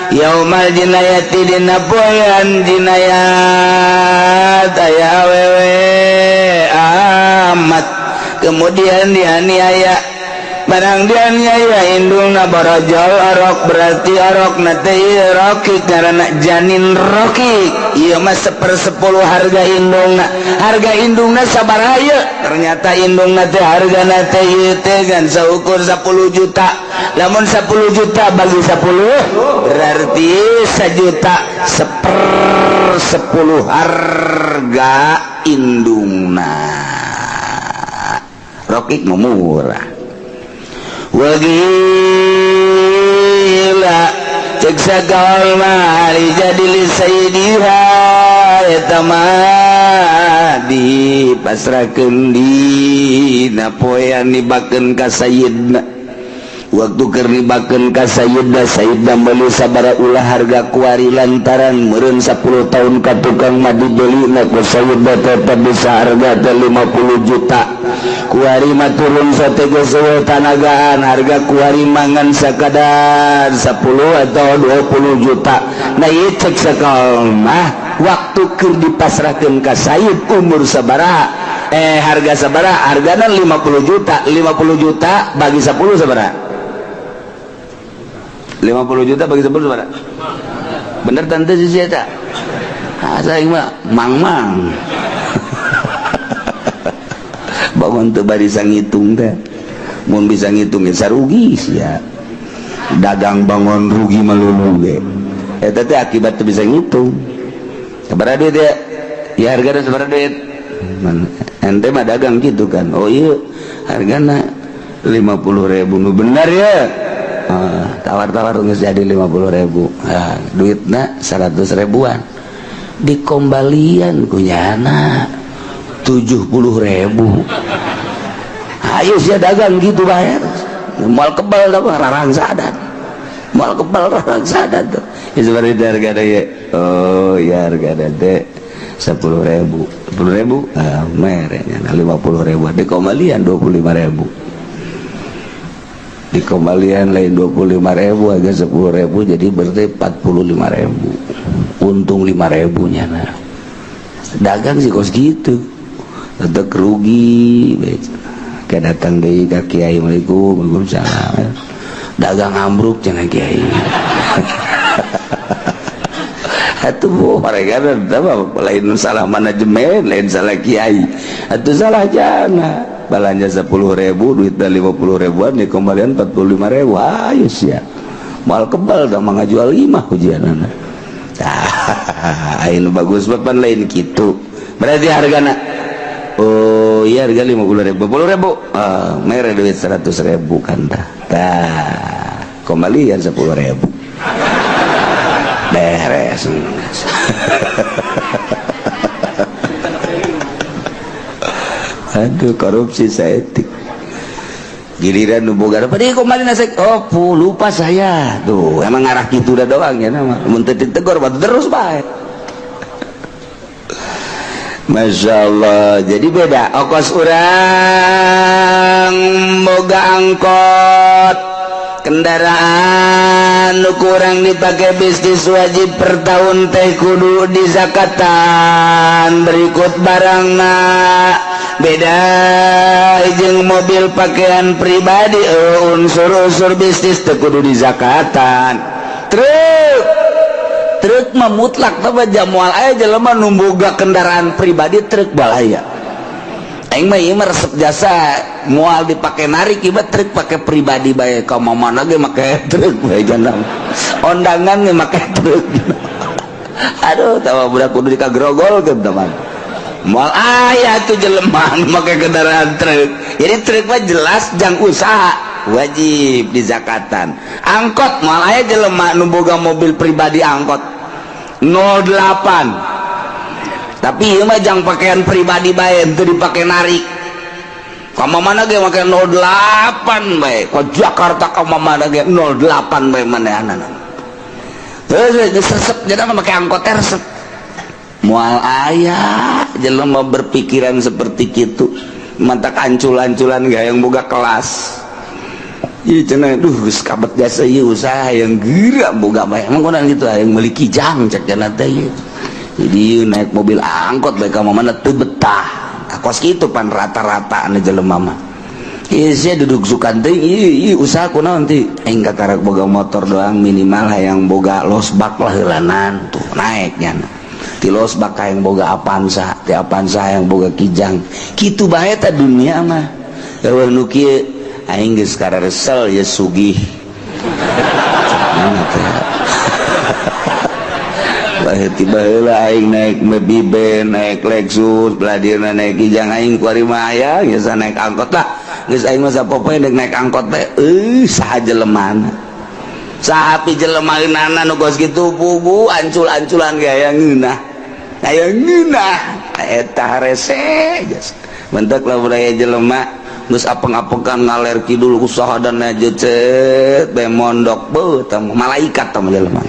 yaumal jinayati dina poean jinayat. Aya awewe amat kemudian dianiaya, barang dianiaya indungna borojol orok, berarti orok na teh rokik karena janin rokik ieu mah 1/10 harga indungna. Harga indungna sabaraha ieu? Ternyata indungna teh hargana teh ieu teh gan saukur 10 juta. Lamun 10 juta bagi 10 berarti 1 juta, 1/10 harga indungna. Rokik murah. Waqila cek sagala mah jadi li sayyidiha, eta mah dipasrahkeun dina poean nibakeun ka sayyidna. Waktu keur nibakeun ka sayyidna, sayyidna meuli sabaraha ulah harga kuari, lantaran meureun 10 tahun ka tukang mah dibeli ku sayyidna tetep bisa harga teh 50 juta. Kuari mah turun sate geus tanagaan, harga kuari mangan sakadar 10 atau 20 juta. Nah, ieu cek sakal mah waktu keur dipasrahkeun ka sayyid umur sabaraha, harga sabaraha? Hargana 50 juta. 50 juta bagi 10 sabaraha? 50 juta bagi 10 sabaraha? Bener tante sih eta? Ah, saya mah mang-mang bangun teu bisa ngitung teh. Mun bisa ngitung ge sarugi sia, dagang bangun rugi melulu ge. Eta teh akibat teu bisa ngitung. Sabaraha duit ya? Ya, hargana sabaraha duit? Ente mah dagang gitu kan. Oh iya, hargana 50 ribu nu bener ya. Ah, tawar-tawar geus jadi 50 ribu. Ah, duitna 100 ribuan dikombalian ku nyana 70 ribu. Ayo sia dagang gitu bayar moal kebal tau rarangsadan, moal kebal rarangsadan tuh ya. Seperti harga ya. Oh ya, harga teh 10 ribu, 10 ribu. Ah, merenya 50 ribu dikombalian 25 ribu, dikembalian lain 25 ribu, agak 10 ribu, jadi berarti 45 ribu, untung 5 ribu nya. Nah, dagang sih kos gitu tetep rugi. Kayak datang deui ka kiai, "Assalamualaikum." "Waalaikumsalam." "Dagang ambruk," cenah kiai. Atuh bu mereka lain salah manajemen, lain salah kiai, atuh salah jana belanja 10 ribu, duit 50 ribuan, di kembalian 45 ribu. Ayo sia moal kebal dah mah ngajual lima ujian anak. Ah, ini bagus bapak lain gitu. Berarti hargana, oh iya, harga 50 ribu, 10 ribu. Ah, mere duit 100 ribu kan dah. Tah, kembalian 10 ribu, beres. Aduh, korupsi saeutik. Giliran nu boga apa deui kembali nasi. Oh pu, lupa saya tuh. Emang ngarah gitu udah doang ya nama mun teu ditegur batu terus bae. Masya Allah, jadi beda okos urang boga angkot. Kendaraan nu kurang dipakai bisnis wajib per tahun teh kudu dizakatan berikut barangna. Beda jeung mobil pakaian pribadi, unsur-unsur bisnis teu kudu dizakatan. Truk, truk mah mutlak teh moal aya jelema nu boga kendaraan pribadi truk. Balaya aing mah, ieu mah resep jasa moal dipake narik ieu mah. Truk pake pribadi bae, ka mana ge make truk bae, jangan ondangan ge make truk. Aduh, tawa budak kudu dikagrogol ke teman. Moal aya tuh jelema nu make kendaraan truk. Jadi truk mah jelas jang usaha, wajib dizakatan. Angkot, moal aya jelema nu boga mobil pribadi angkot 08. Tapi ieu mah jang pakaian pribadi bae, teu dipake narik. Ka mana ge make 08 bae, ke Jakarta ka mana ge 08 bae manehanana. Terus geus resep jadi mah make angkot teh resep. Moal aya jelema berpikiran seperti kitu. Mantak ancul-anculan gak yang boga kelas. Ieu cenah, duh, geus kabet jasa ieu usaha yang geura boga bae. Emang kunaon gitu yang meuli Kijang cek cenah teh ieu. Jadi naik mobil angkot bae ka mana teu betah. Kos kitu pan rata-rata anu jelema mah. Ieu sia duduk sukan teh ieu ieu usaha kunaon teh aing kakarak boga motor doang, minimal hayang boga losbak lah heulanan tuh naik nya. Ti losbak hayang boga Avanza, ti Avanza hayang boga Kijang. Kitu bae teh dunia mah. Eueuh nu kieu, aing geus kararesel ya sugih. Mana teh? Tiba heula aing naik Mobil, naik Lexus, belah dieuna naik Kijang. Aing kuari mah aya geus naik angkot lah. Geus aing mah sapopoe naik naik angkot teh. Saha jelemana, saha pi jelema eunana nu kos kitu pugu ancul-anculan ge aya ngeunah, aya ngeunah eta harese. Geus mentek lamun aya jelema geus apeng-apengan ngaler kidul usaha dan cet bae mondok, beuh, tah malaikat tah jelema,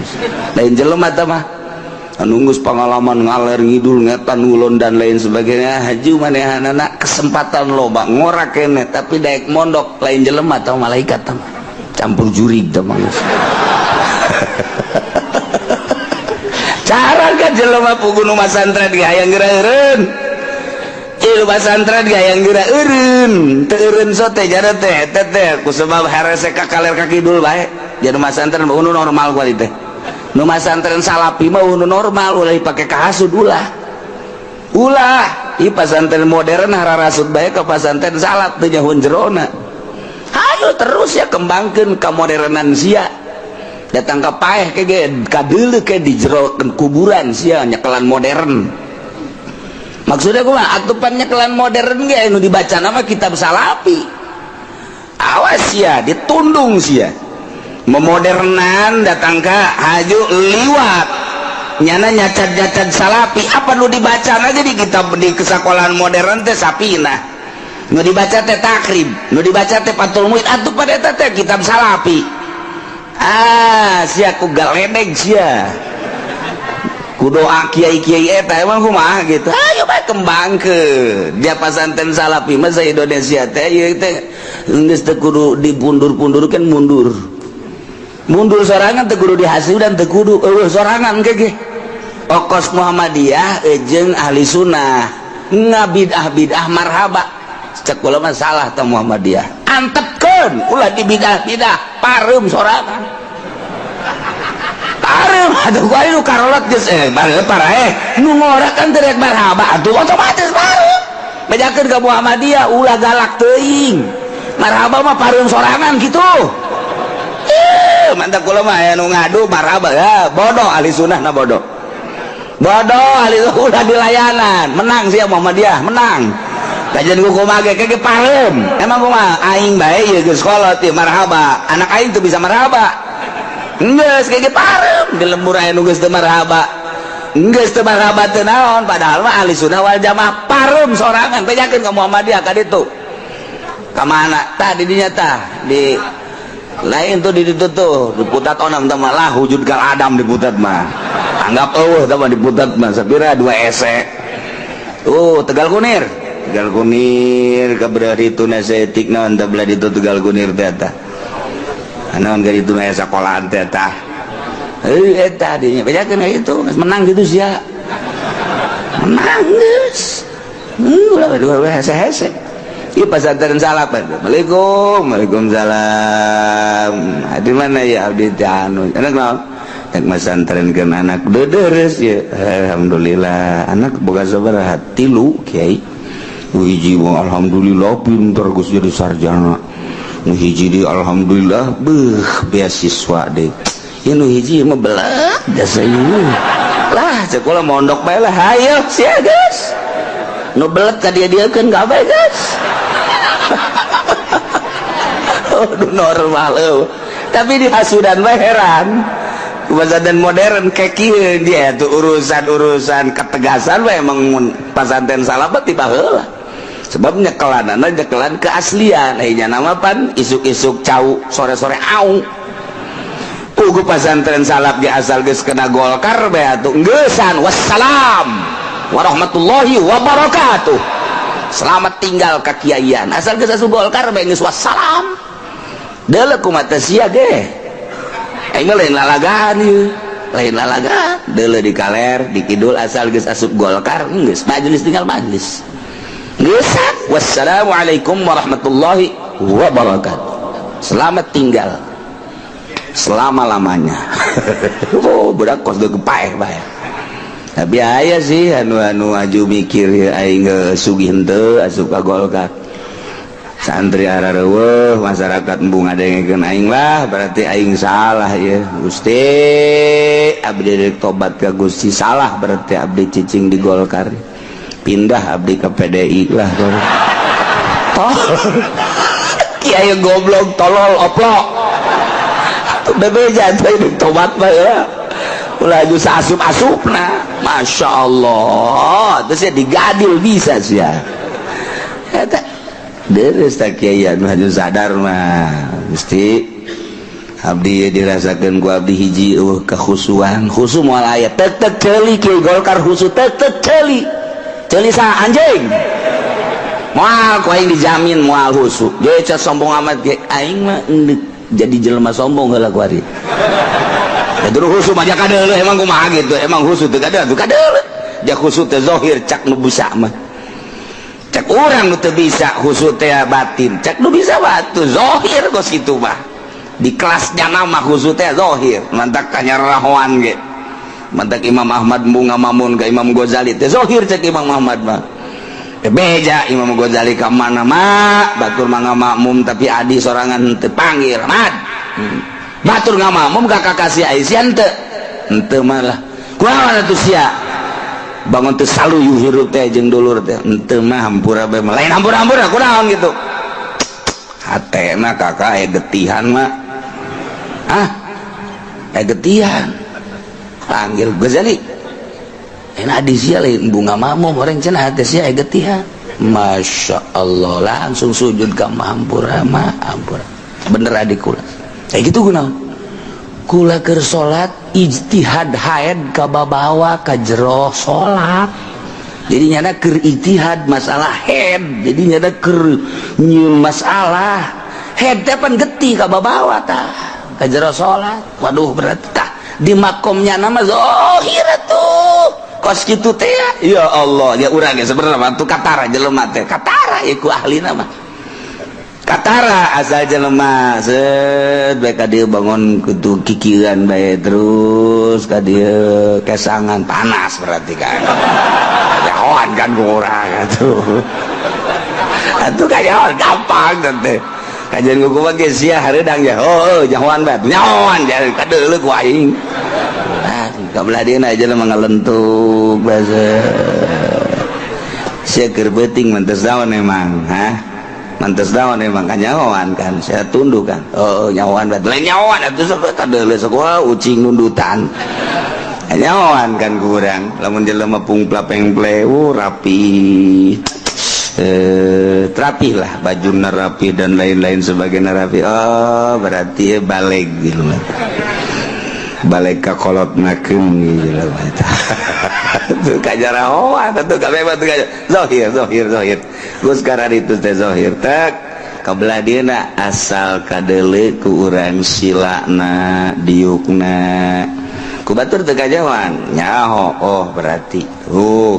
lain jelema tah mah. Anu geus pengalaman ngaler ngidul ngetan ngulon dan lain sebagainya, haju manehanana kesempatan loba ngora kene, tapi daek mondok lain jelema atau malaikat tah mah, campur jurig tah mah. Cara ka jelema pugu nu masantren ge hayang geura eureun. Ieu pasantren ge hayang geura eureun, teu eureun sote jara teh teh teh ku sebab harese ka kaler ka kidul bae. Jadi masantren mah nu normal kuali teh. Nu masantren salapi mah nu normal, ulah dipake kahasud, ulah. Ulah, ieu pasantren modern hararasud bae ka pasantren salaf teu nyahoan jerona. Hayo terus ya kembangkeun kamodernan sia. Datang ka paeh ke ge kadeuleu ke di jero kuburan sia nyekelan modern. Maksudnya kumaha? Atupan nyekelan modern ge nu dibaca nama kitab salapi. Awas sia, ditundung sia. Memodernan datang ka haju liwat nyana nyacat-nyacat salapi. Apa nu dibaca aja di kitab di kesekolahan modern teh sapina, nu dibaca teh Takrib, nu dibaca teh Fathul Muin, atuh pada eta teh kitab salapi. Ah, sia ku galedeg sia ku doa kiai-kiai eta. Emang kumaha gitu? Ayo bae kembangkeun dia pasantren salapi mah sa Indonesia teh. Ieu teh geus teu kudu dipundur-pundurkeun, mundur mundur sorangan, teu kudu dihasil dan teu kudu eueuh sorangan ge. Okos Muhammadiyah jeung ahli sunnah ngabidah bidah marhaba, cek kula mah salah teh Muhammadiyah. Antepkeun, ulah dibidah-bidah, pareum sorangan, pareum atuh. Ku aing nu karolot geus paraeh nu ngora kan teu rek marhaba atuh otomatis pareum. Bejakeun ka Muhammadiyah, ulah galak teuing, marhaba mah pareum sorangan gitu. Mantap kula mah aya nu ngadu marhaba ya bodoh ahli sunnah na, bodoh bodoh ahli ulah dilayanan. Menang sih Muhammadiyah, menang kajian ku kumaha ge ge pareum. Emang kumaha aing bae ieu geus kolot ieu marhaba, anak aing tuh bisa marhaba geus ge pareum. Di lembur aya nu geus teu marhaba, geus teu marhaba teu naon, padahal mah ahli sunnah wal jamaah, pareum sorangan. Bejakeun ka Muhammadiyah ka ditu ka mana tah di dinya tah di lain tuh di ditu tuh diputat onam tah mah lah wujud gal adam diputat mah, anggap eueuh tah mah diputat mah sapira dua ese tuh. Tegal Kunir, Tegal Kunir kabelah ditu nasetik naon tah belah ditu Tegal Kunir teh tah. Naon ka ditu mah sekolahan teh tah. Heuh, eta dinya bejakeun ka itu geus menang gitu sia. Menang geus. Ulah ulah hese-hese. Ieu pasantren salaf. Assalamualaikum. Waalaikumsalam. Di mana ya abdi teh anu? Anak naon? Rek masantrenkeun anak dedereus ya. Alhamdulillah. Anak boga sabaraha? Tilu, Kiai. Hiji mah alhamdulillah pinter, geus jadi sarjana. Nu hiji di alhamdulillah beuh beasiswa deh. Ieu nu hiji mah belet jasa ieu. Lah, cek kula mondok bae lah. Hayo sia geus. Nu belet ka dia-dieukeun gawe geus. Aduh, normal eueuh. Tapi di hasudan mah heran. Pesantren modern kayak kieu dia tuh urusan-urusan ketegasan mah emang mun pasantren salaf mah tiba heula. Sebab nyekelanana nyekelan keaslian. Nya nama pan isuk-isuk cau, sore-sore au. Pugu pasantren salaf ge asal geus kena Golkar bae atuh geusan, wassalam warahmatullahi wabarakatuh. Selamat tinggal kakiaian. Asal geus asup Golkar bae geus wassalam. Deuleu kumaha sia ge. Aing mah lain lalagaan ieu. Lain lalagaan. Deuleu di kaler, di kidul asal geus asup Golkar geus majelis tinggal majelis. Geus, wassalamualaikum warahmatullahi wabarakatuh. Selamat tinggal selama-lamanya. Oh, budak kos deuk paeh bae. Tapi aya sih anu anu aju mikir ya, aing sugih henteu asup ka Golkar. Santri arareuweuh, masyarakat embung ngadengekeun aing lah, berarti aing salah ya. Gusti, abdi rek tobat ka Gusti, salah berarti abdi cicing di Golkar. Pindah abdi ke PDI lah. Tolol. Kiai goblok, tolol, oplok. Bebeja teh tobat mah ya. Ulah aju asup-asupna. Masya Allah. Terus ya digadil bisa sih ya. Eta deres tak kiai anu haju sadar mah. Gusti, abdi dirasakeun ku abdi hiji eueuh kekhusuan. Khusu moal aya. Tek tek ceuli kiai Golkar khusu tek tek ceuli. Ceuli sa anjing. Moal ku aing dijamin moal khusu. Ge sombong amat ge aing mah endek jadi jelema sombong heula ku ari. Ya dulu khusu mah kadeuleuh emang kumaha gitu. Emang khusu teu kadeuleuh, kadeuleuh. Ja khusu teh zahir cak nu bisa mah. Cak urang nu teu bisa khusu teh batin. Cak nu bisa batu zahir kos kitu mah. Di kelasnya nama khusu teh zahir. Mantak kanyarahoan ge. Mantak Imam Ahmad bunga mamun ka Imam Ghazali teh zahir cak Imam Ahmad mah. Beja Imam Ghazali ka mana mah batur mah makmum tapi adi sorangan teu panggil Mad. Batur ngamakmum ka kakasih Aisyah henteu. Henteu mah lah. Kumaha atuh sia? Bangun teu saluyu hirup teh jeung dulur teh. Henteu mah hampura bae mah. Lain hampura-hampura kunaon gitu. Hatena kakak aya getihan mah. Ah? Aya getihan. Panggil Ghazali. Enak di sia lain bunga makmum orang cenah hate sia aya getihan. Masya Allah, langsung sujud ka hampura mah hampura. Bener adik kula. Kayak gitu kunaon? Kula keur salat ijtihad haid ka babawa ka jero salat. Jadi nyana keur ijtihad masalah haid. Jadi nyana keur nyieun masalah haid teh pan getih ka babawa tah ka jero salat. Waduh, berarti tah di makomnya nama zahir tuh. Kos kitu teh ya Allah, ya urang ge sebenarnya mah tuh katara jelema teh. Katara ieu ku ahlina mah. Katara asal jelema set bae ka dieu bangun kutu kikieuan bae terus ka dieu kesangan panas berarti kan. Kanyahoan kan ku urang atuh. Atuh kanyahoan gampang teh. Kajian ku kumaha ge sia hareudang ya. Oh, nyahoan bae. Nyahoan jadi kadeuleu ku aing. Ah, ka belah dieu jelema ngalentuk basa. Sia keur beuting mantes naon emang, hah? Mantes naon emang kanyahoan kan, saya tunduk kan. Oh, nyahoan bae. Lain nyahoan atuh sok kadeuleu sok wah ucing nundutan. Nyahoan kan kurang. Lamun jelema pungpla pengple, rapi. Rapi lah, baju rapi dan lain-lain sebagainya rapi. Oh, berarti ya balik gitu lah. Balik ka kolot nakeun gitu lah. Tuh kajarahoan atuh kabeh mah tuh zahir zahir zahir. Geus karena itu teh zahir tek. Kabelah dieuna asal kadele ku urang silana diukna ku batur teu kajawan nyaho. Oh, berarti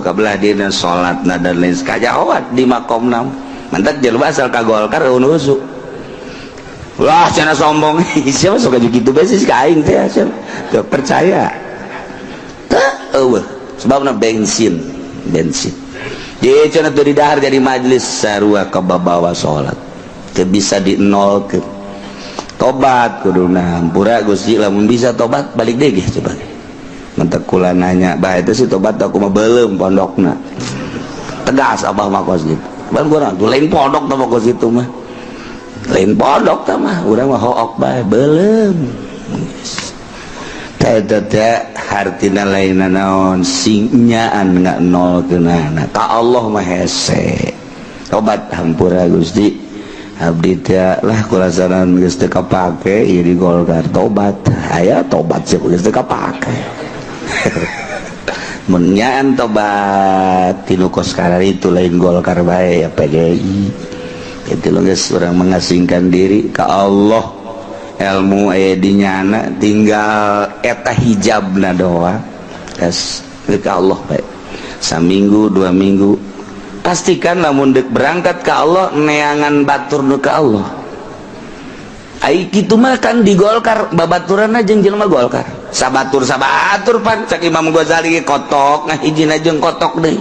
kabelah dieuna salatna dan lain kajawan di makomna. Mantak jelema asal ka Golkar euweuh. Wah, cenah sombong. Siapa suka gitu bae sih ka aing teh, siapa teu percaya teu euweuh sebabna bensin bensin. Jadi cenah teu didahar jadi majelis sarua kababawa salat teu bisa di nolkeun. Tobat kuduna, hampura Gusti, lamun bisa tobat balik deui ge coba. Mantak kula nanya bah itu sih tobat, aku mah belum pondokna tegas abah mah kos gitu. Ban kurang tuh lain pondok tah kos itu mah, lain pondok tah mah, urang mah hook bae belum. Teh teh hartina lain naon, singnyaan nggak nol kenana ka Allah mah hese. Tobat, hampura Gusti, abdi teh lah kulasaran geus teu kapake ieu di Golkar, tobat aya, tobat sih geus teu kapake. Mun nyaan tobat tinu kos itu lain Golkar bae ya, PDI itu geus urang mengasingkan diri ke Allah, ilmu aya di nyana, tinggal eta hijabna doa geus ke Allah bae. Saminggu 2 minggu pastikan lamun dek berangkat ke Allah, neangan batur nu ke Allah. Ai kitu mah kan di Golkar babaturanna jeung jelema Golkar sabatur sabatur pan. Cak Imam Ghazali, kotok ngahijina jeung kotok deui,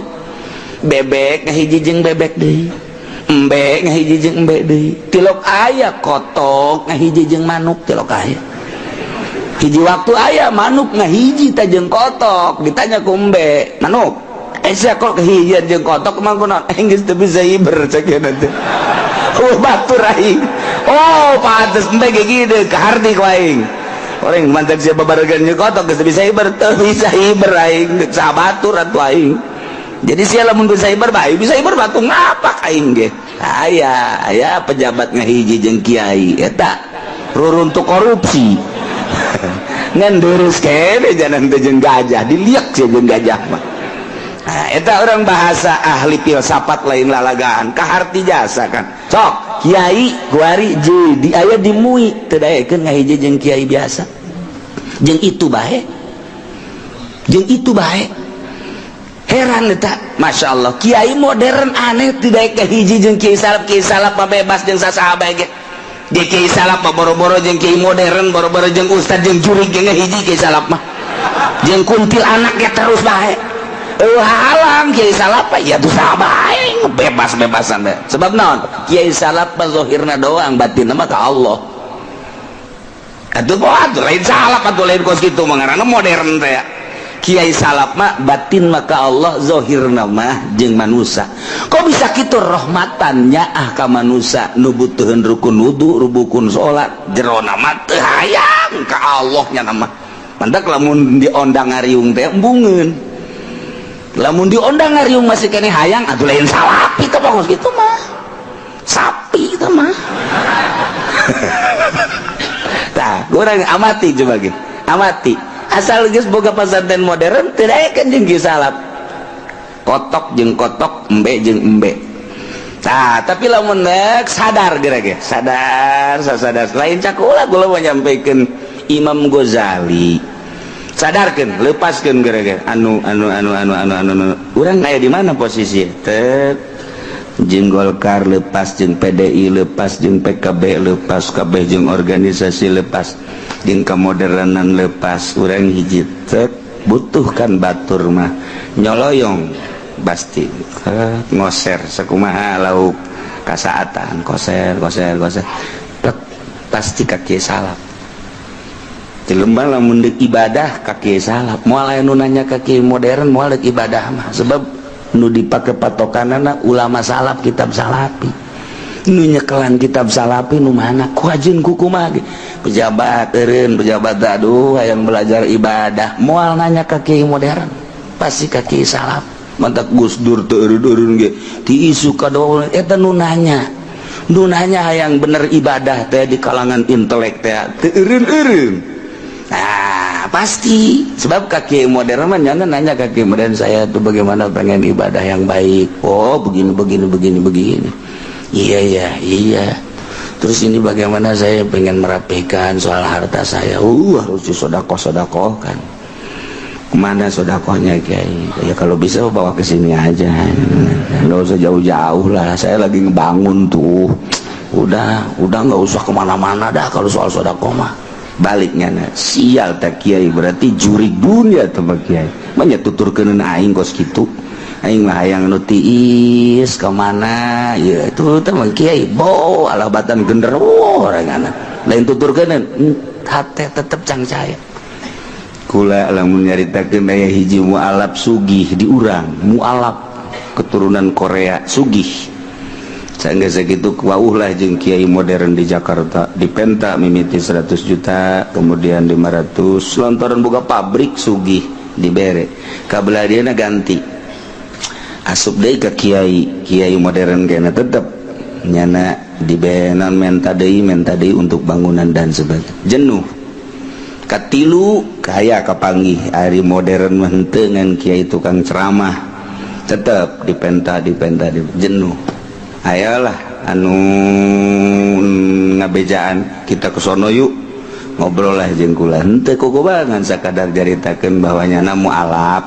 bebek ngahiji jeung bebek deui, embe ngahiji jeung embe deui, tilok aya kotok ngahiji jeung manuk, tilok aya hiji waktu aya manuk ngahiji ta jeung kotok. Ditanya ku embe, "Manuk, eh, sia kok kehijian jeung kotok emang kunaon?" "Eh, geus teu bisa iber," cek nanti. "Oh, batur aing." "Oh, pantes embe ge gitu kaharti ku aing." Orang mantan siapa barengan jeung kotok geus teu bisa iber, teu bisa iber aing sabatur atuh aing. Jadi sia lamun bisa iber bae, bisa iber batu ngapak aing ge. Aya aya pejabat ngahiji jeung kiai, eta ruruntuk korupsi ngan deres kene jalan teh jeung gajah diliak sih jeung gajah mah. Nah, eta orang bahasa ahli filsafat, lain lalagaan, kaharti jasa kan. Sok kiai kuari jadi aya di MUI teu daekeun ngahiji jeung kiai biasa, jeung itu bae, jeung itu bae. Heran eta, Masya Allah, kiai modern aneh tidak hiji jeung kiai salaf. Kiai salaf mah bebas jeung sasaha bae ge. Di kiai salaf mah boro-boro jeung kiai modern, boro-boro jeung ustad, jeung jurig ge hiji. Kiai salaf mah jeung kuntil anak ge terus bae, eueuh halang. Kiai salaf mah ya tuh saha bae, bebas-bebasan bae. Sebab naon? Kiai salaf mah zahirna doang, batinna mah ka Allah atuh. Atuh lain salaf atuh, lain kos kitu mah ngaranna modern teh. Kiai salaf mah batin maka Allah, zahirna mah jeung manusia. Kok bisa kitu? Rahmatannya ah ka manusia nu butuheun rukun wudu, rukun salat, jerona mah teu hayang ka Allah nya nama. Mantak lamun diondang ngariung teh embungeun, lamun diondang ngariung masih kene hayang atuh lain salapi teh pokos kitu mah, sapi itu mah. Tah, urang amati coba ge, amati asal geus boga pesantren modern tidak aya kan jeung kieu salaf, kotok jeung kotok, embe jeung embe. Tah, tapi lamun nek sadar geura ge, sadar sadar, lain cakula kula mau nyampaikan Imam Ghazali, sadarkeun, lepaskeun geura ge anu anu anu anu anu anu, anu. Urang aya di mana posisi tek jeung Golkar lepas, jeung PDI lepas, jeung PKB lepas, kabeh jeung organisasi lepas, jeung kemodernan lepas, urang hiji tek butuhkan batur mah nyoloyong pasti ngoser sakumaha lauk kasaatan, koser koser koser plek, pasti kaki salaf di lembang. Lamun deuk ibadah kaki salaf, moal aya nu nanya kaki modern, moal deuk ibadah mah, sebab nu dipake patokanana ulama salaf, kitab salafi. Nu nyekelan kitab salafi nu mana, ku ajeun ku kumaha ge. Pejabat eureun pejabat, aduh, hayang belajar ibadah, moal nanya ka kiai modern, pasti ka kiai salaf. Mantak Gus Dur teu eureun-eureun ge ti isu ka eta nu nanya, nu nanya hayang bener ibadah teh di kalangan intelek teh teu eureun-eureun. Nah, pasti sebab kaki modern mah jangan nanya kaki modern, "Saya tuh bagaimana pengen ibadah yang baik?" "Oh, begini begini begini begini." Iya iya iya. Terus ini bagaimana, saya pengen merapikan soal harta saya. Harus disodakoh-sodakohkan. Kemana sodakohnya, Kiai? Ya kalau bisa bawa ke sini aja, nggak usah jauh-jauh lah, saya lagi ngebangun tuh. Udah nggak usah kemana-mana dah kalau soal sodakoh mah. Baliknya nah, sial tak Kiai, berarti juri dunia tuh Kiai banyak tuturkeun aing kos kitu. Aing mah hayang nu tiis kemana ya itu teh mah Kiai bo alabatan genderuwo orangana lain tuturkeun hate tetep cangcaya. Kula lamun nyaritakeun aya hiji mualaf sugih di urang, mualaf keturunan Korea sugih. Sehingga segitu wauh lah jeung kiai modern di Jakarta, dipenta mimiti 100 juta, kemudian 500, lantaran buka pabrik sugih dibere. Kabelah dia ganti, asup deui ka kiai kiai modern kena, tetep nyana dibenan menta deui, menta deui untuk bangunan dan sebagainya. Jenuh. Katilu kaya kapanggih ari modern mah henteu, ngan kiai tukang ceramah, tetep dipenta, dipenta, jenuh. Ayalah anu ngabejaan, kita ke sono yuk, ngobrol lah jeung kula. Henteu kukubangan, sakadar jaritakeun bahwa nyana mualaf,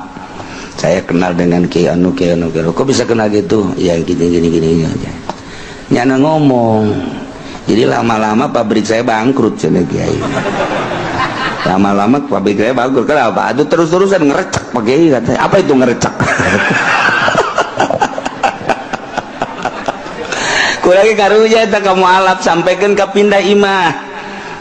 saya kenal dengan kiai anu, kiai anu, kiai anu. Kok bisa kenal gitu ya? Gini gini gini aja nyana ngomong. Jadi lama-lama pabrik saya bangkrut cenah kiai. Lama-lama pabrik saya bangkrut. Kenapa? Aduh, terus-terusan ngerecek Pak Kiai katanya. Apa itu ngerecek? Kurang karunya eta ka mualaf, sampaikan ke pindah imah,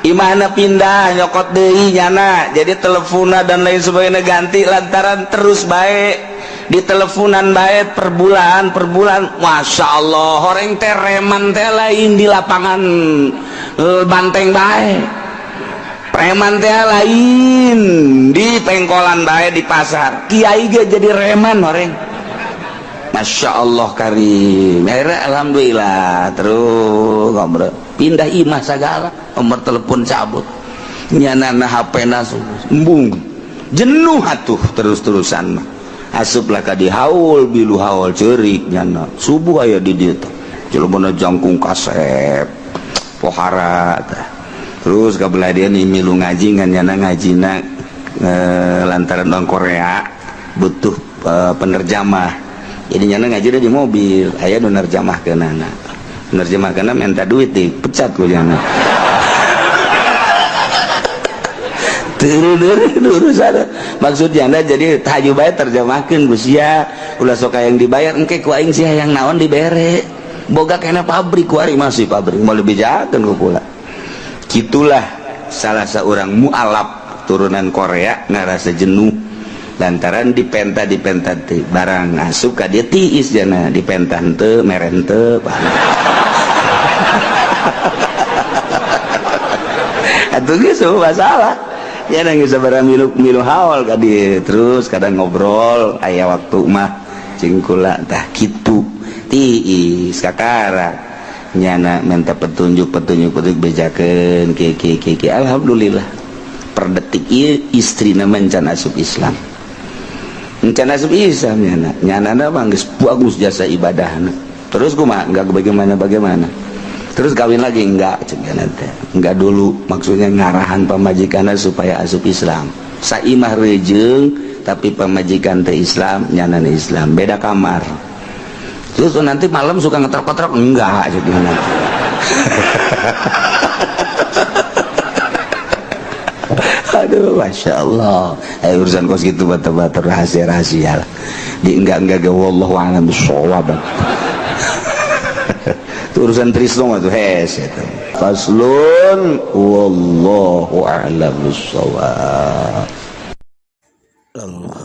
imahna pindah, nyokot deui nyana. Jadi teleponnya dan lain sebagainya ganti lantaran terus baik di teleponan baik per bulan per bulan. Masya Allah, orang teh reman teh lain di lapangan banteng baik, preman teh lain di pengkolan baik, di pasar. Kiai ge jadi reman orang. Masya Allah karim. Akhirnya alhamdulillah terus ngobrol, pindah imah segala, nomor telepon cabut, nyana HP nasu embung, jenuh atuh terus-terusan mah. Asuplah ka di haul, bilu haul ceurik nyana, subuh aya di dieu teh, jelema jangkung kasep pohara tah. Terus kabelah dia nih milu ngaji, ngan nyana ngajina lantaran orang Korea butuh penerjamah, jadi nyana ngaji di mobil, aya nu nerjamahkeunana, nerjemahkeunana minta duit, dipecat ku nyana. Urusan maksudnya jadi taju bae terjemahkeun ku sia, ulah sok yang dibayar, engke ku aing sia yang naon dibere. Boga kena pabrik kuari, masih pabrik mau lebih jakeun ku kula. Gitulah salah seorang mualaf turunan Korea ngarasa jenuh lantaran dipenta dipenta teh barang asup ka dia tiis jana, dipenta henteu, mere henteu. Atuh geus masalah ya, nangis sabaraha milu milu haul ka dieu. Terus kadang ngobrol aya waktu mah cing kula tah kitu, tiis kakara nyana minta petunjuk petunjuk petunjuk, bejakeun kieu kieu kieu kieu. Alhamdulillah per detik ieu istrina mencan asup Islam, encan asup Islam nyana. Nyana mah geus bagus jasa ibadahna. Terus kumaha? Enggak bagaimana bagaimana. Terus kawin lagi enggak cek teh? Enggak dulu, maksudnya ngarahan pamajikanna supaya asup Islam. Saimah rejeung tapi pamajikan teh Islam, nyana Islam, beda kamar. Terus nanti malam suka ngetrok-ngetrok enggak cek nanti? Aduh, masya Allah. Urusan kos gitu batu-batu rahasia-rahasia lah. Di enggak enggak ge wallahu a'lam bissawab. Itu urusan Trisno mah tuh hes itu. Faslun wallahu a'lam bissawab. Alhamdulillah.